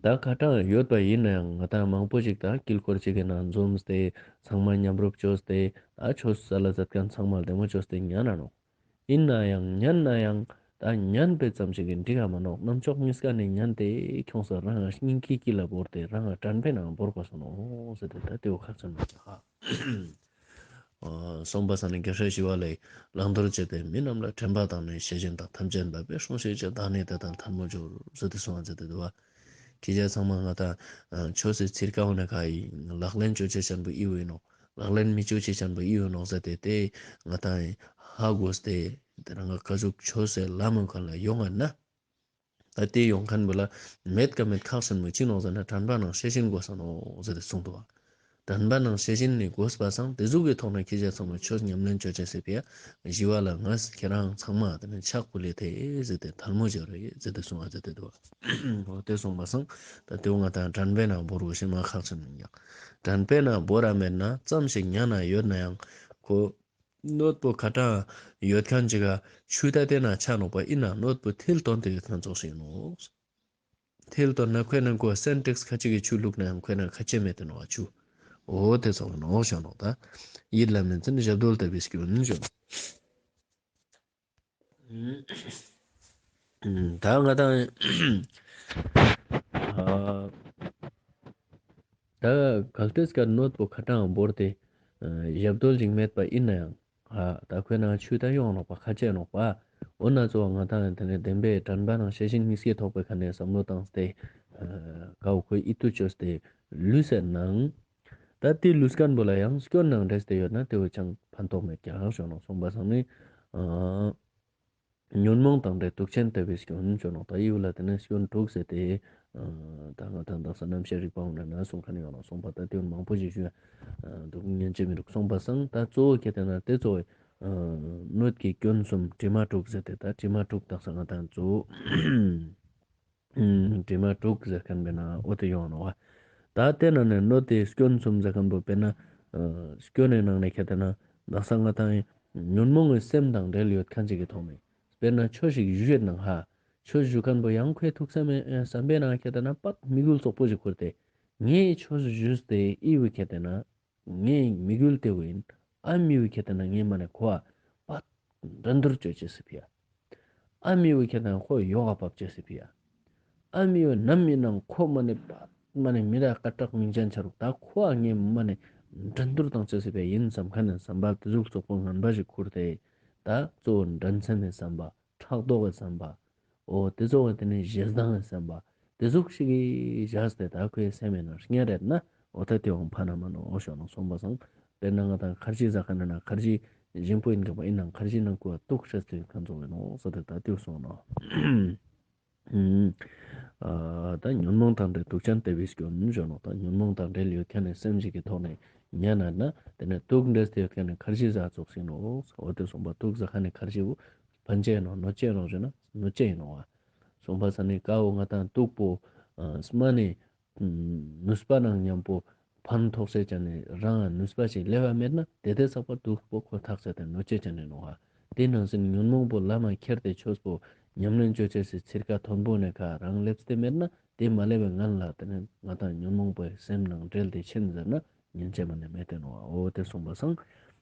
ད་ཁ་ཏང་ཡོད་པ་ཨིན་ན་ཡང་ང་དང་མང་པོ་ཞིག་ད་དཀྱིལ་འཁོར་ཅིག་གི་ནང་འཛོམས་ཏེ་ཚང་མ་མཉམ་རུབ་ཅོས་ཏེ་ད་ཆོས་སལ་ལ་མཛད་ཁན་ཚང་མ་ལྡེ་མོ་ཅོས་ཏེ་ཉན་ན་ནོག། ཨིན་ན་ཡང་ཉན་ན་ཡང་ད་ཉན་པའི་ཙམ་ཞིག་གི་འགྲིག་ག་མ་ནོག། ནམ་ཆོག་གཉིས་ཀ་ནེ་ཉན་ཏེ་ཁྱོངས་ས་རང་ང་སྙིང་གི་དཀྱིལ་ལ་བོར་ཏེ་རང་ང་དྲན་པའི་ནང་བོར་དགོས་ས་ནོག་ཟེར་ཏེ་ད་དེ་བོ་ཁག་ཅན་མ་ཆགས། ཨ་སོང་པ་སང་ནི་རྒྱལ་སྲས་ཞི་བ་ལྷས་བླང་དོར་བྱེད་པའི་མི་རྣམས་ལ། དྲན་པ་དང་ནི་ཤེས་བཞིན་དང་། ཐམས་ཅད་འབད་པས་སྲུངས་ཤིག་ཅེས། བདག་ནི་དེ་དང་ཐལ་མོ་སྦྱོར་ཟེར་ཏེ་གསུངས་པ་ཟེར་ཏེ་འདུག་པ། ཁྱེད་ཅག་ཚང་མ་ང་དང་ཨ་ཆོས་སི་ཚིར་ཀ་བོ་ནེ་ཁ་ཨིན། ལག་ལེན་ཅོ་ཅེས་ཅན་པོ་ཨི་བོ་ཨིན་ནོག། ལག་ལེན་མི་ཅོ་ཅེས་ཅན་པོ་ཨི་བོ་ཨིན་ནོག་ཟེར་ཏེ་དེ་ང་དང་ཧ་གོ་སྟེ་དེ་རང་ང་ཀ་ཟུག་ཆོས་སི་ལམ་མོ་ཁ་ལ་ཡོང་ང་ན། ད་དེ་ཡོང་ཁན་བོ་ལ་མེད་ཀ་མེད་ཁག་ཆེན་མོ་ཅི་ནོག་ཟེར་ན་དྲན་པ་ནང་ཤེས་བཞིན་དགོས་ས་ནོག་ཟེར་ཏེ་གསུངས་འདུག་པ། དྲན་པ་ནང་ཤེས་བཞིན་ནི་དགོས་པ་སང་དེ་ཟུག་གི་ཐོག་ནེ་ཁྱེད་ཅག་ཚང་མ་ཆོས་ཉམས་ལེན་ཅོ་ཅེས་སི་ཕི་ཡ་ཞི་བ་ལྷ་ང་ཁྱེད་རང་ཚང་མ་དེ་ནེ་ཕྱག་ཕུལ་ལེ་ཏེ་ཟེར་ཏེ་ཐལ་མོ་སྦྱར་རེ་ཟེར་ཏེ་གསུངས་པ་ཟེར་ཏེ་འདུག་པ། འོ་དེ་གསུངས་པ་སང་ད་དེ་བོ་ང་དང་དྲན་པའི་ནང་བོར་དགོས་ཤེས་མ་ཁག་ཆེན་མོ་ཨིན་ཀྱག། དྲན་པའི་ནང་བོར་ར་མེད་ན་ཙམ་ཞིག་ཉན་ན་ཡོད་ན་ཡང་ཁོ་སྣོད་པོ་ཁ་ཏང་ཡོད་ཁན་ཅིག་ག་ཆུ་ད་དེ་ན་ཆ་ནོག་པ། ཨིན་ན་སྣོད་པོ་མཐིལ་བཏོན་ཏེ་ཡོད་ཁན་ཙོགས་ཤིག་ནོག། མཐིལ་བཏོན་ན་ཁོའི་ནང་ཁོ་སེན་ཊེགས་ཁ་ཅིག་གི་ཆུ་བླུགས་ན་ཡང་ཁོའི་ནང་ཁ་ཅེ་མེད་དེ་ནོག་པ་ཆུ། འོ་དེ་ཙོགས་ནོག་ཞུ་ནོག་ད། ཡིད་ལ་མི་འཛིན་ཞབས་རྡོལ་ལྟ་བུའི་སྐྱོན་ཞུ་ནོག། ད་ང་དང་ཨ་ད་གལ་ཏེ་སྐད་སྣོད་པོ་ཁ་ཏང་བོར་ཏེ་ཨ་ཞབས་རྡོལ་ཅིག་མེད་པ་ཨིན་ན་ཡང་ཨ་ད་ཁོའི་ནང་ཆུ་ད་ཡོང་ནོག་པ། ཁ་ཅེ་ནོག་པ། འོ་ན་གཙོ་བོ་ང་དང་དེ་ནེ་བདེན་པའི་དྲན་པ་ནང་ཤེས་བཞིན་གཉིས་ཀའི་ཐོག་པའི་ཁ་ནེ་བསམ་བློ་བཏང་སྟེ་ཨ་ཀ་བོ་ཁོའི་ཨིད་ཏུ་ཅོས་ཏེ་ལུས་སེ་ནང་། ད་དེ་ལུས་ཁན་བོ་ལ་ཡང་སྐྱོན་ནང་འདྲེས་ཏེ་ཡོད་ན་དེ་བོ་ཅང་ཕན་ཐོགས་མེད་ཀྱག་ཞུ་ནོག། སོང་པ་སང་ནི་ཨ་ཉོན་མོངས་དང་འདྲེས་དུག་ཅན་ལྟ་བུའི་སྐྱོན་ཞུ་ནོག། ད་ཡི་བོ་ལ་དེ་ནེ་སྐྱོན་དྲུག་ཟེར་ཏེ་ཨ་ད་ང་དང་དག་ས་རྣམ་བཤད་རིག་པའི་ནང་ན་གསུང་ཁན་ཡོད་ནོག། སོང་པ་ད་དེ་བོ་མང་པོ་ཞིག་ཞུ་ཡ་འདུག་ཉན་ཅེས་མི་རུག། སོང་པ་སང་ད་གཙོ་བོ་ཁྱེད་དེ་ན་དེ་གཙོ་བོ་ཨ་སྣོད་ཀྱི་སྐྱོན་གསུམ་དྲི་མ་དྲུག་ཟེར་ཏེ་ད་དྲི་མ་དྲུག་དག་ས་ང་དང་གཙོ་བོ་དྲི་མ་དྲུག་ཟེར་ཁན་བོའི་ནང་འོ་དེ་ཡོང་ནོག། ད་དེ་ནང་ནེ་སྣོད་དེ་སྐྱོན་གསུམ་ཟེར་ཁན་བོ་དཔེར་ན་ཨ་སྐྱོན་ནི་ནང་ནེ་ཁྱེད་དེ་ན་དག་ས་ང་དང་ཉོན་མོངས་པའི་སེམས་དང་འབྲེལ་ཡོད་ཁན་ཅིག་གི་ཐོག་ནེ་དཔེར་ན་ཆོས་ཤིག་ཞུ་ཡོད་ནང་ཧ་ཆོས་ཞུ་ཁན་བོ་ཡང་ཁོའི་ཐུགས་བསམ་བསམ་པའི་ནང་ཁྱེད་དེ་ན་པད་དམིགས་ཡུལ་རྩོག་པོ་ཞིག་ཁུར་ཏེ་ངས་ཆོས་ཞུས་ཏེ་ཨི་བོ་ཁྱེད་དེ་ན་ངའི་དམིགས་ཡུལ་དེ་བོ་ཨིན། ཨ་མི་བོ་ཁྱེད་དེ་ན་ངའི་མ་ནེ་ཁོ་ཨ་པད་འགྲན་བསྡུར་ཅོ་ཅེས་སི་ཕི་ཡ། ཨ་མི་བོ་ཁྱེད་དེ་ན་ཁོ་ཡོག་ག་ཕབ་ཅེས་སི་ཕི་ཡ། ཨ་མི་བོ་ནམ་ཨིན་ནའང་ཁོ་མ་ནེ་པད་མ་ནེ་མི་ར་སྐད་གྲགས་མིང་ཅན་ཆ་རུག། ད་ཁོ་ཨ་ངའི་མ་ནེ་ འགྲན་བསྡུར་དང་བཅས་པའི་ཡིན་བསམ་ཁན་ནི་བསམ་པ་དེ་ཟུག་རྩོག་པོ་ངན་པ་ཞིག་ཁུར་ཏེ། ད་གཙོ་བོ་འགྲན་སེམས་ནི་བསམ་པ། ཕྲག་དོག་གི་བསམ་པ། འོ་དེ་ཚོ་བ་དེ་ནི་ཞེ་སྡང་གི་བསམ་པ། དེ་ཟུག་ཞིག་གི་བཞག་སྟེ་ད་ཁོའི་སེམས་ནང་ཉར་རེད་ན། འོ་ད་དེ་བོ་ཕན་ན་མ་ནོག་ཞུ་ནོག་སོང་པ་སང་། དཔེར་ན་ང་དང་ཁར་ཇི་ཟ་ཁན་ན་ཁར་ཇི་ཞིམ་པོ་ཡིན་ག་པ་ཡིན་ནང་ཁར་ཇི་ནང་ཁོ་དུག་ཤ་སྟེ་ཡིན་ཁན་ཚོ་ཡིན་ནོག་ཟེར་ཏེ་ད་དེ་སོང་ནོག་ཨ་ད་ཉོན་མོངས་དང་འབྲེལ་དུག་ཅན་དེ་བོའི་སྐྱོན་ཞུ་ནོག་ད་ཉོན་མོངས་དང་འབྲེལ་ཡོད་ཁན་ནི་སེམས་ཤིག་གི་ཐོག་ནས་ཉར་ན་དེ་ནས་དུག་འདྲེས་ཏེ་ཡོད་ཁན་ནི་ཁར་ཇི་ཟ་ཙོགས་ཡིན་ནོག་འོ་དེ་སོང་པ་དུག་ཟ་ཁན་ནི་ཁར་ཇི་བོ་ཕན་ཆེ་ནོག་གནོད་ཆེ་ནོག་ཞུ་ན་གནོད་ཆེ་ཡིན་ནོག་བ། སོང་པ་ས་ནི་ཀ་བོ་ང་དང་དུག་པོ་ཨ་སྨན་ནི་ནུས་པ་ནང་མཉམ་པོ་ཕན་ཐོགས་སེ་ཅན་ནི་རང་ནུས་པ་ཞིག་ལེབ་བ་མེད་ན་དེ་དེ་ཚག་པ་དུག་པོ་ཁོ་ཐག་ཆད་དེ་གནོད་ཆེ་ཅན་ནི་ནོག་བ། དེ་ནང་བཞིན་ཉོན་མོངས་པོ་ལམ་ཁྱེར་ཏེ་ཆོས་པོ་ཉམས་ལེན་ཅོ་ཅེས་སི་ཚིར་ཀ་མཐོན་པོ་ནས་ཁ་རང་ལེབས་ཏེ་མེད་ན་དེ་མ་ལེབ་བའི་ངན་ལ་དེ་ནི་ང་དང་ཉོན་མོངས་པའི་སེམས་ནང་འབྲེལ་ཏེ་ཕྱིན་ཟེར་ན་ཉན་ཆེ་མ་ནི་མེད་དེ་ནོག་བ། འོ་དེ་སོང་པ་སང་།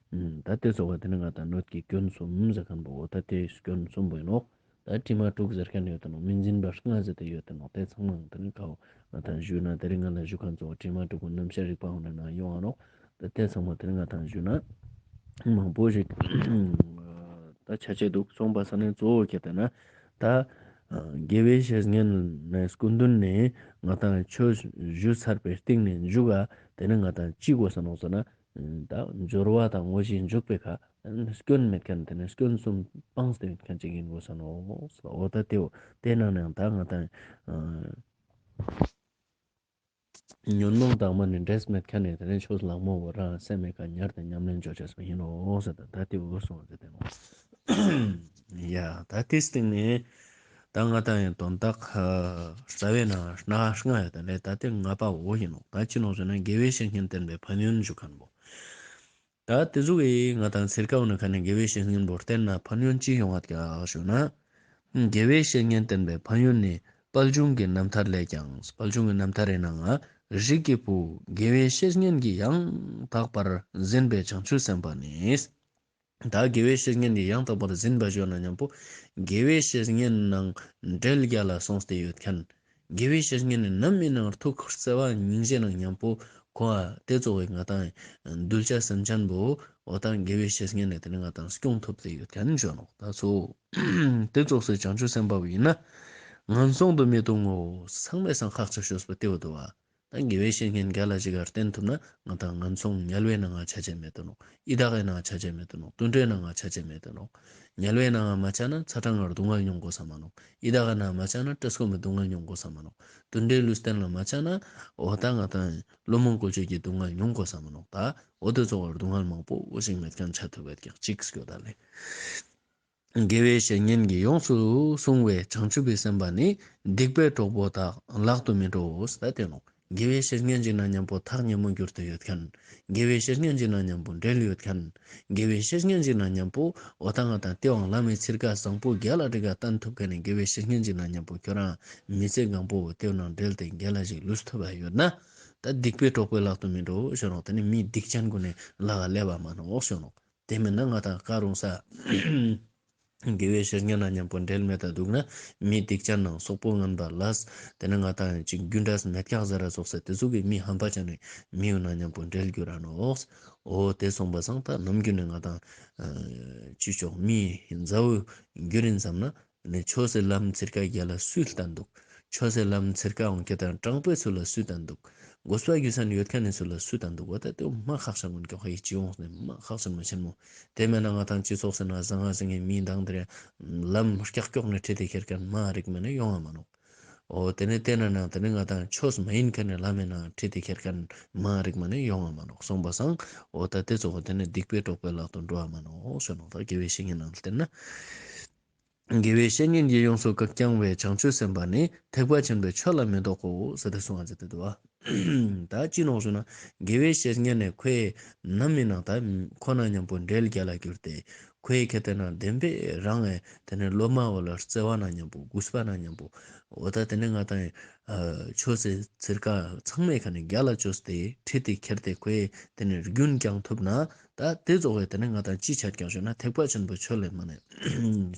ད་དེ་ཚོ་བ་དེ་ནི་ང་དང་གནོད་ཀྱི་སྐྱོན་གསུམ་ཟེར་ཁན་བོ་འོ་ད་དེ་སྐྱོན་གསུམ་པོ་ཡིན་ནོག་ད་དྲི་མ་དྲུག་ཟེར་ཁན་ཡོད་དེ་ནོག་མི་འཛིན་པ་ལྔ་ཟེར་ཏེ་ཡོད་དེ་ནོག་དེ་ཚང་མ་དེ་ནི་ཀ་བོ་ང་དང་ཞུས་ན་དེ་རིང་ང་ལ་ཞུ་ཁན་ཚོ་དྲི་མ་དྲུག་པོ་རྣམ་གཞག་རིག་པ་འོ་ན་ན་ཡོང་ང་ནོག་ད་དེ་ཚང་མ་དེ་རིང་ང་དང་ཞུས་ན་མང་པོ་ཞིག་ད་ཆ་ཆེ་དུག་སོང་པ་ས་ནི་གཙོ་བོ་ཁྱེད་དེ་ན་ད་དགེ་བའི་བཤེས་གཉེན་ནི་སྐུ་མདུན་ནས་ང་དང་ཆོས་ཞུ་ཚར་པའི་སྟིང་ནས་མཇུག་ག་དེ་ནི་ང་དང་ཅི་དགོས་ས་ནོག་ཟེར་ན། ད་སྦྱོར་བ་དང་དངོས་གཞི་འཇུག་པའི་ཁ་སྐྱོན་མེད་ཁན་དེ་ནི་སྐྱོན་གསུམ་སྤངས་ཏེ་ཡོད་ཁན་ཅིག་ཡིན་དགོས་ས་ནོག་འོ་ད་དེ་བོ་དེ་ནང་ནས་ད་ང་དང་ཉོན་མོངས་དང་མ་ནི་འབྲེལ་མེད་ཁན་ནི་དེ་ནི་ཆོས་ལག་མོ་བོ་རང་སེམས་མེད་ཁ་ཉར་ཏེ་ཉམས་ལེན་ཅོ་ཅེས་པ་ཡིན་ནོག་ཟེར་ད་ད་དེ་བོ་སོང་ཟེར་ཏེ་ནོག་ཡ་ད་དེ་སྟིང་ནས་ད་ང་དང་ཡང་དོན་དག་རྩ་བའི་ནང་ལྔ་ལྔ་ཡོད་དེ་ནས་ད་དེ་ལྔ་པ་བོ་ཡིན་ནོག་ད་ཅི་ནོག་ཟེར་ན་དགེ་བའི་བཤེས་གཉེན་བསྟེན་པའི་ཕན་ཡོན་ཞུ་ཁན་བོ། ད་དེ་ཟུག་གི་ང་དང་ཚིར་ཀ་འོ་ན་ཁ་ནས་དགེ་བའི་བཤེས་གཉེན་བོ་བསྟེན་ན་ཕན་ཡོན་ཅི་ཡོང་བ་ཀྱག་ཞུ་ན། དགེ་བའི་བཤེས་གཉེན་བསྟེན་པའི་ཕན་ཡོན་ནི་དཔལ་འབྱུང་གི་རྣམ་ཐར་ལས་ཀྱང་། དཔལ་འབྱུང་གི་རྣམ་ཐར་རི་ནང་ང་རིགས་ཀྱི་བུ་དགེ་བའི་བཤེས་གཉེན་གྱིས་ཡང་དག་པར་ཟིན་པའི་བྱང་ཆུབ་སེམས་དཔའ་ནི། ད་དགེ་བའི་བཤེས་གཉེན་གྱིས་ཡང་དག་པར་ཟིན་པ་ཞུ་ན་མཉམ་པོ་དགེ་བའི་བཤེས་གཉེན་ནང་འབྲེལ་རྒྱ་ལ་སོང་སྟེ་ཡོད་ཁན། དགེ་བའི་བཤེས་གཉེན་ནི་ནམ་མི་ནང་ཐུགས་བརྩེ་བ་སྙིང་རྗེ་ནང་མཉམ་པོ་ཁོ་ཨ་དེ་ཚོ་བའི་ང་དང་གདུལ་བྱ་སེམས་ཅན་པོ་འོ་ད་དགེ་བའི་བཤེས་གཉེན་ནི་དེ་ནི་ང་དང་སྐྱོང་ཐུབ་སྟེ་ཡོད་ཁན་ཞུ་ནོག་ད་ཚོ་དེ་ཚོགས་སུ་བྱང་ཆུབ་སེམས་དཔའ་བོ་ཡིན་ན་ངན་སོང་དུ་མི་ལྟུང་ངོ་། ཚང་མའི་སང་ཁག་ཆེ་ཤོས་པོ་དེ་བོ་འདུག་བ། ད་དགེ་བའི་བཤེས་གཉེན་རྒྱ་ལ་ཞིག་གར་བསྟེན་ཐུབ་ན་ང་དང་ངན་སོང་དམྱལ་བའི་ནང་ང་ཆ་ཅེས་མེད་དོ་ནོག་ཡི་དྭགས་ཀྱི་ནང་ང་ཆ་ཅེས་མེད་དོ་ནོག་དུད་འགྲོའི་ནང་ང་ཆ་ཅེས་མེད་དོ་ནོག་དམྱལ་བའི་ནང་ང་མ་ཆ་ན་ཚ་གྲང་གི་སྡུག་བསྔལ་མྱོང་དགོས་ས་མ་ནོག་ཡི་དྭགས་ཀྱི་ནང་ང་མ་ཆ་ན་བཀྲེས་སྐོམ་གྱི་སྡུག་བསྔལ་མྱོང་དགོས་ས་མ་ནོག་དུད་འགྲོའི་ལུས་རྟེན་ལ་མ་ཆ་ན་འོ་ད་ང་དང་བླུན་རྨོངས་བཀོལ་སྤྱོད་ཀྱི་སྡུག་བསྔལ་མྱོང་དགོས་ས་མ་ནོག་ད་འོ་དེ་ཚོ་བར་སྡུག་བསྔལ་མང་པོ་འོ་ཞིག་མེད་ཁན་ཆ་ཐུབ་པའི་ཀྱག་ཅིག་སྐྱོ་ད་ལེ། དགེ་བའི་བཤེས་གཉེན་གྱིས་ཡོངས་སུ་བཟུང་བའི་བྱང་ཆུབ་པའི་སེམས་དཔའ་ནི་སྡིག་པའི་གྲོགས་པོ་དག་ལག་ཏུ་མི་འགྲོ་ཟེར་ཏེ་ནོག་དགེ་བའི་བཤེས་གཉེན་ཅིག་ནང་མཉམ་པོ་ཐག་ཉེ་མོ་གྱུར་ཏེ་ཡོད་ཁན། དགེ་བའི་བཤེས་གཉེན་ཅིག་ནང་མཉམ་པོ་འབྲེལ་ཡོད་ཁན། དགེ་བའི་བཤེས་གཉེན་ཅིག་ནང་མཉམ་པོ་འོ་ད་ང་དང་དེ་བའང་བླ་མའི་ཚིར་ཀ་བཟང་པོ་རྒྱ་ལ་དྲི་ཀ་བསྟན་ཐུབ་ཁན་ནི་དགེ་བའི་བཤེས་གཉེན་ཅིག་ནང་མཉམ་པོ་ཁྱོ་རང་མི་ཚེ་གང་པོ་དེ་ནང་འབྲེལ་ཏེ་རྒྱ་ལ་ཞིག་ལུས་ཐུབ་པ་ཡོད་ན། ད་སྡིག་པའི་གྲོགས་པོའི་ལག་ཏུ་མི་འགྲོ་ཞུ་ནོག་དེ་ནི་མི་སྡིག་ཅན་ཀུན་ནི་ལག་ག་ལེབ་བ་མ་ནོག་ཞུ་ནོག་དེ་མིན་ན་ང་དང་ཀ་རུང་ས་དགེ་བའི་བཤེས་གཉེན་ནང་མཉམ་པོ་འབྲེལ་མེད་དུ་འདུག་ན་མི་སྡིག་ཅན་ནང་སོག་པོ་ངན་པ་ལས་དེ་ནི་ང་དང་ཅིག་རྒྱུ་འབྲས་མེད་ཀྱག་ཟེར་ར་སོགས་སེ་དེ་ཟུག་གི་མི་ཧམ་པ་ཅན་ནི་མི་ཡོད་ན་མཉམ་པོ་འབྲེལ་རྒྱུ་ར་ནོག་འོ་དེ་སོང་པ་སང་ད་ནམ་རྒྱུན་ནས་ང་དང་ཅི་ཆོག་མི་མཛའ་བོ་རྒྱུ་རིན་བསམ་ན། ནི་ཆོས་སི་ལམ་ཚིར་ཀ་རྒྱ་ལ་སུས་བསྟན་འདུག་ཆོས་སི་ལམ་ཚིར་ཀ་འོང་ཁྱེད་དང་དྲང་པོའི་ཚུལ་ལ་སུས་བསྟན་འདུག་དགོས་པ་རྒྱུ་མཚན་ཡོད་ཁན་ནི་ཚུལ་ལ་སུས་བསྟན་འདུག་འོ་ད་དེ་མ་ཁག་ཆེན་མོ་ཀྱོག་ཧེ་ཅི་ཡོང་ནི་མ་ཁག་ཆེན་མོ་ཆེན་མོ། དེ་མེད་ན་ང་དང་སྤྱི་ཚོགས་སི་ནང་ཟང་ང་ཟིང་ངེ་མི་དང་དེ་རེ་ལམ་ཀྱག་ཀྱོག་ནི་ཁྲིད་དེ་ཁྱེར་ཁན་མ་རིག་མ་ནི་ཡོང་ང་མ་ནོག་འོ་དེ་ནི་དེ་ན་ནང་དེ་ནི་ང་དང་ཆོས་མ་ཡིན་ཁན་ནི་ལམ་མེ་ནང་ཁྲིད་དེ་ཁྱེར་ཁན་མ་རིག་མ་ནི་ཡོང་ང་མ་ནོག་སོང་པ་སང་འོ་ད་དེ་ཚོགས་དེ་ནི་སྡིག་པའི་གྲོགས་པོའི་ལག་ཏུ་འགྲོ་བ་མ་ནོག་ཞུ་ནོག་ད་དགེ་བའི་བཤེས་གཉེན་ནང་བསྟེན་ན། དགེ་བའི་བཤེས་གཉེན་གྱིས་ཡོངས་སུ་བསྐྱངས་པའི་བྱང་ཆུབ་སེམས་དཔའ་ནི་ཐེག་པ་ཆེན་པོའི་ཆོས་ལ་མི་ལྡོག་གོ་ཟེར་ཏེ་གསུངས་པ་ཟེར་ཏེ་འདུག་བ། ད་ཅི་ནོག་ཞུ་ན་དགེ་བའི་བཤེས་གཉེན་ནི་ཁོའི་ནམ་མི་ནང་ད་ཁོ་ན་མཉམ་པོ་འབྲེལ་རྒྱ་ལ་གྱུར་ཏེ་ཁོའི་ཁེ་ཏེ་ན་བདེན་པའི་རང་ངི་དེ་ནི་སློབ་མ་བོ་ལ་བརྩེ་བ་ན་མཉམ་པོ་གུས་པ་ན་མཉམ་པོ་འོ་ད་དེ་ནི་ང་དང་ ཨ་ཆོས་སི་ཚིར་ཀ་ཚང་མའི་ཁ་ནེ་རྒྱལ་ལ་བཅོས་ཏེ་ཁྲིད་དེ་ཁྱེར་ཏེ་ཁོའི་དེ་ནེ་རྒྱུན་བསྐྱང་ཐུབ་ན་ད་དེ་ཙོགས་སི་དེ་ནེ་ང་ཏང་ཅི་ཆ་ཀྱང་ཞུ་ན་ཐེག་པ་ཆེན་པོའི་ཆོས་ལས་མ་ནེ་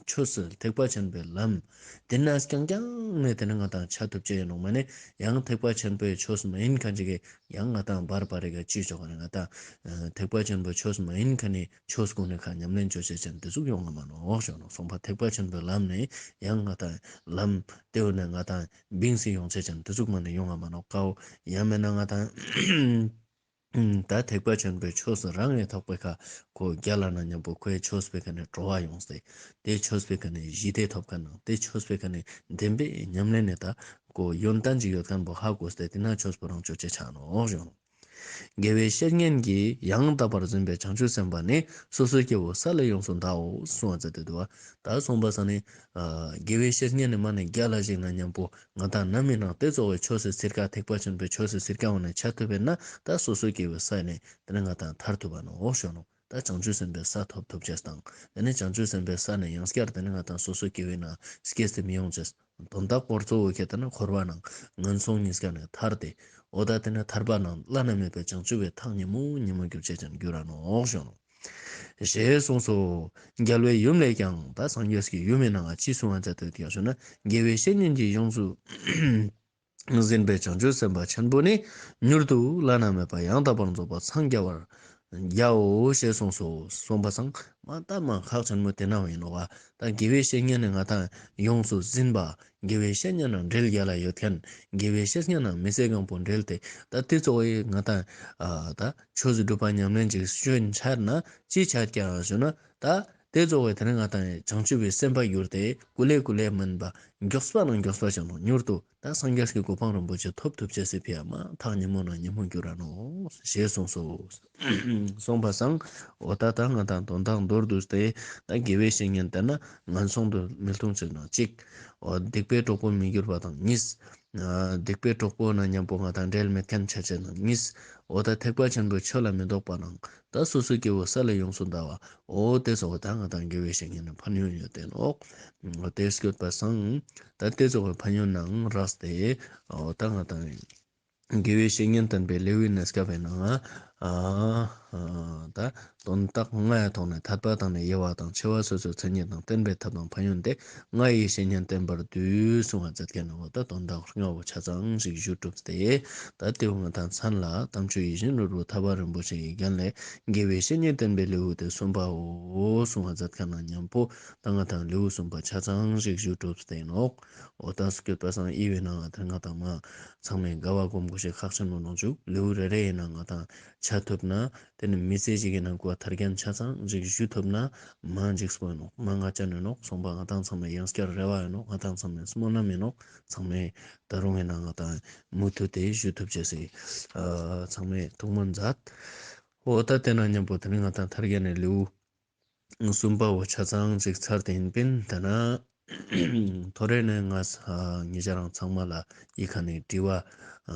ཆོས་སི་ཐེག་པ་ཆེན་པོའི་ལམ་དེ་ནེ་རྐྱང་རྐྱང་ནེ་དེ་ནེ་ང་ཏང་ཆ་ཐུབ་ཅེས་ཡིན་ནོག་མ་ནེ་ཡང་ཐེག་པ་ཆེན་པོའི་ཆོས་མ་ཡིན་མཁན་ཅིག་གི་ཡང་ང་ཏང་བར་བར་རེ་ག་ཅི་ཆོག་ག་ནེ་ང་ཏང་ཐེག་པ་ཆེན་པོའི་ཆོས་མ་ཡིན་མཁན་ནི་ཆོས་གུན་ནི་ཁ་ཉམས་ལེན་ཅོ་ཅེས་ཅན་དེ་ཟུག་ཡོང་ང་མ་ནོག་ཞུ་ནོག། སོང་པ་ཐེག་པ་ཆེན་པོའི་ལམ་ནེ་ཡང་ང་ཏང་ལམ་དེ་བོ་ནེ་ང་ཏང་བིངས་སེ་ཡོང་ཅེས་ཅན་དེ་ཟུག་མ་ནེ་ཡོང་ང་མ་ནོག་ཀའོ། ཡང་མེད་ན་ང་ཏང་ད་ཐེག་པ་ཆེན་པོའི་ཆོས་སུ་རང་ངེ་ཐོག་པའི་ཁ་ཁོ་རྒྱལ་ལ་ན་མཉམ་པོ་ཁོའི་ཆོས་པའི་ཁ་ནེ་སྤྲོ་བ་ཡོངས་ཏེ་དེ་ཆོས་པའི་ཁ་ནེ་ཞི་བདེ་ཐོབ་མཁན་ནང་དེ་ཆོས་པའི་ཁ་ནེ་བདེན་པའི་ཉམས་ལེན་ནེ་ད་ཁོ་ཡོན་ཏན་ཅིག་ཡོད་མཁན་པོ་ཧ་གོ་སྟེ་དེ་ན་ཆོས་པོ་རང་ཅོ་ཅེས་ཆ་ནོག་ཞུ་ནོག། དགེ་བའི་བཤེས་གཉེན་གྱིས་ཡང་དག་པར་འཛིན་པའི་བྱང་ཆུབ་སེམས་དཔའ་ནི་སོ་སོའི་སྐྱེ་བོ་ས་ལས་ཡོངས་སུ་འདའོ་གསུངས་པ་མཛད་དེ་འདུག་པ། ད་གསུངས་པ་སང་ནི་ཨ་དགེ་བའི་བཤེས་གཉེན་ནི་མ་ནེ་རྒྱལ་ལ་ཞིག་ན་མཉམ་པོ་ང་ཏང་ནམ་མི་ནང་དེ་ཙོགས་པའི་ཆོས་སི་ཚིར་ཀ་ཐེག་པ་ཆེན་པོའི་ཆོས་སི་ཚིར་ཀ་འོ་ནེ་ཆ་ཐུབ་པས་ན་ད་སོ་སོའི་སྐྱེ་བོའི་ས་ནེ་དེ་ནེ་ང་ཏང་ཐར་ཐུབ་པ་ནོག་ཞུ་ནོག། ད་བྱང་ཆུབ་སེམས་དཔའི་ས་ཐོབ་ཐུབ་ཅེས་དང་དེ་ནེ་བྱང་ཆུབ་སེམས་དཔའི་ས་ནེ་ཡང་སྐྱར་དེ་ནེ་ང་ཏང་སོ་སོའི་སྐྱེ་བོའི་ནང་སྐྱེས་ཏེ་མི་ཡོང་ཅེས། དོན་དག་པོ་གཙོ་བོ་ཁྱེད་དེ་ན་འཁོར་བ་ནང་ངན་སོང་གཉིས་ཀ་ནེ་ཐར་ཏེ་འོ་ད་དེ་ནེ་ཐར་པ་ནང་བླ་ན་མེད་པའི་བྱང་ཆུབ་པའི་ཐག་ཉེ་མོ་ཉེ་མོ་གྱུར་ཅེས་ཅན་འགྱུར་ར་ནོག་ཞུ་ནོག། ཞེས་གསུངས་སོ། རྒྱལ་བའི་ཡུམ་ལས་ཀྱང་ད་སངས་རྒྱས་ཀྱི་ཡུམ་མི་ནང་ང་ཅི་གསུང་བ་མཛད་དེ་ཡོད་ཀྱང་ཞུ་ན་དགེ་བའི་བཤེས་གཉེན་གྱིས་ཡོངས་སུ་འཛིན་པའི་བྱང་ཆུབ་སེམས་དཔའ་ཆེན་པོ་ནི་མྱུར་དུ་བླ་ན་མེད་པ་ཡང་དག་པར་རྫོགས་པར་འཚང་རྒྱ་བར་རྒྱའོ་ཞེས་གསུངས་སོ། གསུངས་པ་སང་མ་ད་མ་ཁག་ཆེན་མོ་དེ་ན་ཡིན་ནོག་པ། ད་དགེ་བའི་བཤེས་གཉེན་ནི་ང་ཏང་ཡོངས་སུ་འཛིན་པ་དགེ་བའི་བཤེས་གཉེན་ནང་འབྲེལ་རྒྱལ་ལ་ཡོད་མཁན་དགེ་བའི་བཤེས་གཉེན་ནང་མི་ཚེ་གང་པོ་འབྲེལ་ཏེ་ད་དེ་ཙོགས་སི་ང་ཏང་ཨ་ད་ཆོས་སྒྲུབ་པ་ཉམས་ལེན་ཅིག་ཤོན་ཆར་ན་ཅི་ཆ་ཀྱང་ཞུ་ན་ད་དེ་ཙོགས་སི་དེ་ནེ་ང་ཏང་བྱང་ཆུབ་པའི་སེམས་དཔའ་གྱུར་ཏེ་ཀུ་ལེ་ཀུ་ལེ་མིན་པ་མགྱོགས་པ་ནང་མགྱོགས་པ་ཅན་ནོག། མྱུར་དུ་ད་སངས་རྒྱས་ཀྱི་གོ་འཕང་རིན་པོ་ཆེ་ཐོབ་ཐུབ་ཅེས་སི་ཕི་ཡ་མ་ཐག་ཉེ་མོ་ནང་ཉེ་མོ་འགྱུར་ར་ནོག་ཞེས་གསུངས་སོ། གསུངས་པ་སང་འོ་ད་ད་ང་ཏང་དོན་དག་མདོར་བསྡུས་ཏེ་ད་དགེ་བའི་བཤེས་གཉེན་དེ་ན་ངན་སོང་དུ་མི་ལྟུང་ཅེས་ནང་གཅིག། འོ་སྡིག་པའི་གྲོགས་པོ་མི་འགྱུར་བ་དང་གཉིས། ཨ་སྡིག་པའི་གྲོགས་པོ་ན་མཉམ་པོ་ང་ཏང་འབྲེལ་མེད་མཁན་ཆ་ཅེས་ནང་གཉིས། འོ་ད་ཐེག་པ་ཆེན་པོའི་ཆོས་ལ་མི་ལྡོག་པ་ནང་ད་སོ་སོའི་སྐྱེ་བོ་ས་ལས་ཡོངས་སུ་འདའ་བ། འོ་དེ་ཙོགས་ད་ང་ཏང་དགེ་བའི་བཤེས་གཉེན་ནི་ཕན་ཡོན་ཡོད་དེ་ནོག། འོ་དེ་སྐྱོད་པ་སང་ད་དེ་ཙོགས་ཕན་ཡོན་ནང་རགས་ཏེ་འོ་ད་ང་ཏང་དགེ་བའི་བཤེས་གཉེན་བསྟེན་པའི་ལེའུའི་གནས་སྐབས་པའི་ནང་ཨ་ད་དོན་དག་ལྔ་ཡི་ཐོག་ནེ་ཐར་པ་དང་ནི་དབྱེ་བ་དང་ཆེ་བ་སོ་སོའི་མཚན་ཉིད་དང་བསྟེན་པའི་ཐབས་དང་ཕན་ཡོན་ཏེ། ལྔ་ཡིས་བཤེས་གཉེན་བསྟེན་པར་འདུས་གསུང་བ་མཛད་མཁན་འོ་ད་དོན་དག་ལྔ་བོ་ཆ་ཚང་ཞིག་ཞུ་གྲུབ་སྟེ། ད་དེ་བོ་ང་ཏང་མཚན་ལ་དམ་ཆོས་ཡིད་བཞིན་ནོར་བུ་ཐར་པ་རིན་པོ་ཆེ་ཡི་རྒྱན་ལས་དགེ་བའི་བཤེས་གཉེན་བསྟེན་པའི་ལེའུ་སྟེ་གསུམ་པའོ་གསུང་བ་མཛད་མཁན་ནང་མཉམ་པོ་ད་ང་ཏང་ལེའུ་གསུམ་པ་ཆ་ཚང་ཞིག་ཞུ་གྲུབ་སྟེ་ནོག། འོ་ད་སྐྱོད་པ་སང་ཨི་བའི་ནང་ང་ད་ང་ཏང་མ་ཚང་མས་དགའ་བ་སྒོམ་དགོས་ཤེས་ཁག་ཆེན་མོ་ནོག་ཞུ། ལེའུ་རེ་རེ་ཡི་ནང་ང་ཏང་ཆ་ཐུབ་ན། དེ་ནི་མི་ཚེ་ཞིག་གི་ནང་ཀོ་ཐར་རྒྱན་ཆ་ཚང་ཞིག་ཞུ་ཐུབ་ན་མ་འཇིགས་པོ་ནོག། མ་ང་ཅན་ནི་ནོག། གསུངས་པ་ང་ཏང་ཚང་མའི་ཡང་སྐྱར་རེ་བ་ཡིན་ནོག། ང་ཏང་ཚང་མའི་སྨོན་ལམ་ཡིན་ནོག། ཚང་མས་ད་རུང་ཡིན་ན་ང་ཏང་མུ་མཐུད་དེ་ཞུ་ཐུབ་ཅེས་སི་ཨ་ཚང་མས་ཐུགས་སྨོན་མཛད། འོ་ད་དེ་ན་མཉམ་པོ་དེ་ནི་ང་ཏང་ཐར་རྒྱན་ནི་ལེའུ་གསུམ་པ་བོ་ཆ་ཚང་ཅིག་ཚར་ཏེ་ཡིན་པིན། ད་ན་ཐོ་རེ་ནས་ང་ས་ཉེ་ཞ་རང་ཚང་མ་ལ་ཡི་ཁ་ནས་དྲི་བ་ཨ་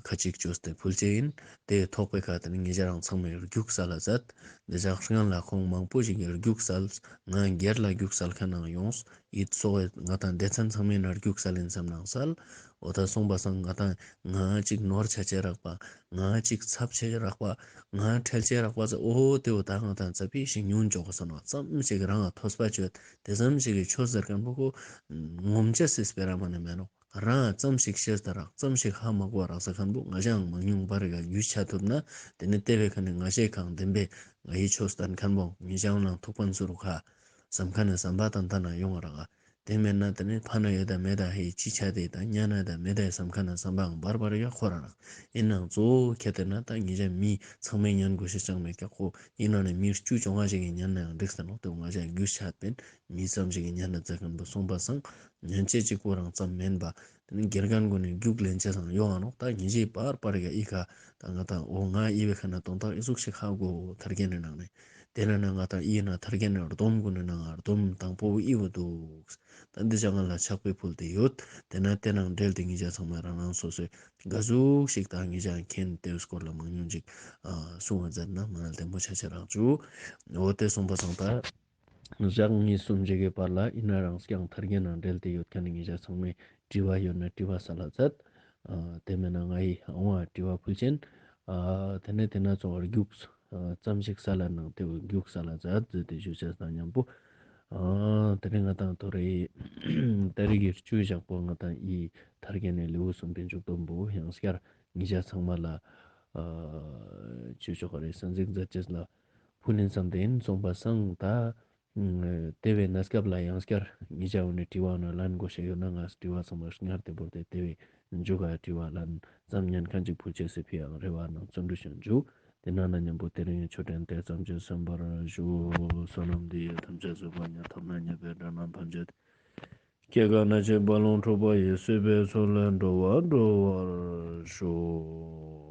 ཁ་ཅིག་བཅོས་ཏེ་ཕུལ་ཅེས་ཡིན། དེ་ཐོག་པའི་ཁ་དེ་ནས་ཉེ་ཞ་རང་ཚང་མས་རྒྱུགས་སལ་ལ་མཛད། དེ་ཞག་སྔན་ལ་ཁོང་མང་པོ་ཞིག་གིས་རྒྱུགས་སལ། ང་སྒེར་ལ་རྒྱུགས་སལ་མཁན་ནང་ཡོངས། ཡིད་སོགས་ང་ཏང་སྡེ་ཚན་ཚང་མའི་ནང་རྒྱུགས་སལ་ཡིན་བསམ་ནང་སལ། འོ་ད་གསུངས་པ་སང་ང་ཏང་ང་ཅིག་ནོར་ཆ་ཆེ་རག་པ། ང་ཅིག་ཚབས་ཆེ་རག་པ། ང་ཁྲེལ་ཆེ་རག་པ་ཟེར། འོ་དེ་བོ་ད་ང་ཏང་ཙ་པིག་ཞིག་ཉུང་ཅོག་གོ་ས་ནོག། ཙམ་ཞིག་རང་ང་ཐོས་པ་ཅོས་དེ་ཙམ་ཞིག་གི་ཆོས་ཟེར་མཁན་པོ་ཁོ་ངོམ་ཆ་སི་སྤེ་ར་མ་ནེ་མེད་ནོག། རང་ང་ཙམ་ཞིག་ཤེས་ད་རག་ཙམ་ཞིག་ཧ་མ་གོ་རག་ས་མཁན་པོ་ང་ཞའང་མང་ཉུང་བར་ག་རྒྱུས་ཆ་ཐུབ་ན་དེ་ནི་དེ་བའི་ཁ་ནས་ང་ཞའི་ཁང་བདེན་པའི་ང་ཡི་ཆོས་སྟན་མཁན་པོ་ང་ཞའང་ནང་ཐུག་པ་ཚུ་རུ་ཁ་བསམ་མཁན་ནི་བསམ་པ་དང་ད་ན་ཡོང་བ་རག། དེ་མེད་ན་དེ་ནི་ཕ་ན་ཡོད་ད་མེད་ད་ཧེ་ཅི་ཆ་དེ་ད་ཉ་ན་ད་མེད་ད་ཧེ་བསམ་མཁན་ན་བསམ་པའང་བར་བར་ཡ་ཁོ་ར་རག། ཡིན་ནའང་གཙོ་བོ་ཁྱེད་དེ་ན་ད་ངེད་ཅག་མི་ཚང་མས་ཉན་དགོས་ཤེས་ཅང་མེད་ཀྱག་ཁོ། ཡིན་ནའང་ནི་མི་བཅུ་བཅོ་ལྔ་ཞིག་གིས་ཉན་ནའང་འགྲིག་ས་ནོག། དེ་ང་ཅག་རྒྱུས་ཆ་པིན་མི་ཙམ་ཞིག་གིས་ཉན་ན་མཛད་མཁན་པོ་གསུངས་པ་སང་ཉན་ཅེས་གཅིག་པོ་རང་ཙམ་མེན་པ། དེ་ནི་དགེ་རྒན་གུན་ནི་རྒྱུགས་ལེན་ཅེས་སང་ཡོང་ང་ནོག། ད་ངེད་ཅག་བར་བར་ག་ཨི་ཁ་ད་ང་ད་འོ་ང་ཨི་བའི་ཁ་ན་དོན་དག་ཨི་ཟུག་ཞིག་ཧ་གོ་ཐར་རྒྱན་ནི་ནང་ནས། དེ་ན་ན་ང་ཏང་ཡིན་ན་ཐར་རྒྱན་ནི་སྡོམ་གུན་ནི་ནང་ང་སྡོམ་དང་པོ་ཨི་བོ་འདུག། ད་འདི་ཅག་ང་ལ་ཕྱག་དཔེ་ཕུལ་ཏེ་ཡོད། དེ་ན་དེ་ནང་འབྲེལ་ཏེ་ངེད་ཅག་ཚང་མ་རང་རང་སོ་སོའི་ག་ཟུག་ཞིག་ད་ངེད་ཅག་མཁྱེན་དེའི་སྐོར་ལ་མང་ཉུང་ཅིག་ཨ་གསུང་བ་མཛད་ན་མ་ལ་བདེ་མོ་ཆ་ཆ་རག་ཅུ། འོ་དེ་གསུངས་པ་སང་ད་ཞག་གཉིས་གསུམ་ཅིག་གི་བར་ལ་ཡིན་ན་རང་སྐྱང་ཐར་རྒྱན་ནང་འབྲེལ་ཏེ་ཡོད་མཁན་ནི་ངེད་ཅག་ཚང་མས་དྲི་བ་ཡོད་ན་དྲི་བ་སལ་ལ་མཛད། ཨ་དེ་མེད་ན་ང་ཡི་ཨ་བོ་དྲི་བ་ཕུལ་ཅན། ཨ་དེ་ནས་དེ་ན་ཚོ་བར་རྒྱུགས་ཨ་ཙམ་ཞིག་ས་ལ་ནང་དེ་རྒྱུགས་ས་ལ་མཛད་མཛད་དེ་ཞུ་ཅེས་དང་མཉམ་པོ། ཨ་དེ་རིང་ང་དང་ཐོ་རེ་ཏ་རིག་གི་བཅུ་ཞག་པོ་ང་དང་ཡི་ཐར་རྒྱན་ནས་ལེའུ་གསུམ་པའི་མཇུག་སྡོམ་པོ་ཡང་སྐྱར་ཉེ་ཞ་ཚང་མ་ལ་ཨ་ཅི་ཆོག་ག་རེ་གསན་གཟིགས་མཛད་ཅེས་ལ་ཕུལ་ལེན་ཙམ་དེ་ཡིན། སོང་པ་སང་ད། ཨ་དེ་བས་གནས་སྐབས་ལ་ཡང་བསྐྱར་ཉེ་ཞ་འོ་ནས་དྲི་བ་ནང་ལན་དགོས་ཤེས་ཡོད་ན་ང་དྲི་བ་ཚང་མ་སྔར་དེ་བོར་ཏེ་དེ་བས་མཇུག་ག་དྲི་བ་ལན་ཙམ་ཉན་མཁན་ཅིག་ཕུལ་ཅེས་སི་ཕི་ཡང་རེ་བ་ནང་བརྩོན་འགྲུས་ཞུ་འཇུག་དེ་ན་ན་མཉམ་པོ་དེ་རིང་ཆོས་འབྲེལ་དེ་ཙམ་གྱིས་གསན་པར་ཞུ། བསོད་ནམས་འདི་ཡིས་ཐམས་ཅད་གཟིགས་པ་ཉིད། ཐོབ་ནས་ཉེས་པའི་དགྲ་རྣམས་ཕམ་བྱས་ཏེ། སྐྱེ་རྒ་ན་འཆིའི་རྦ་ཀློང་འཁྲུགས་པ་ཡི། སྲིད་པའི་མཚོ་ལས་འགྲོ་བ་སྒྲོལ་བར་ཤོག།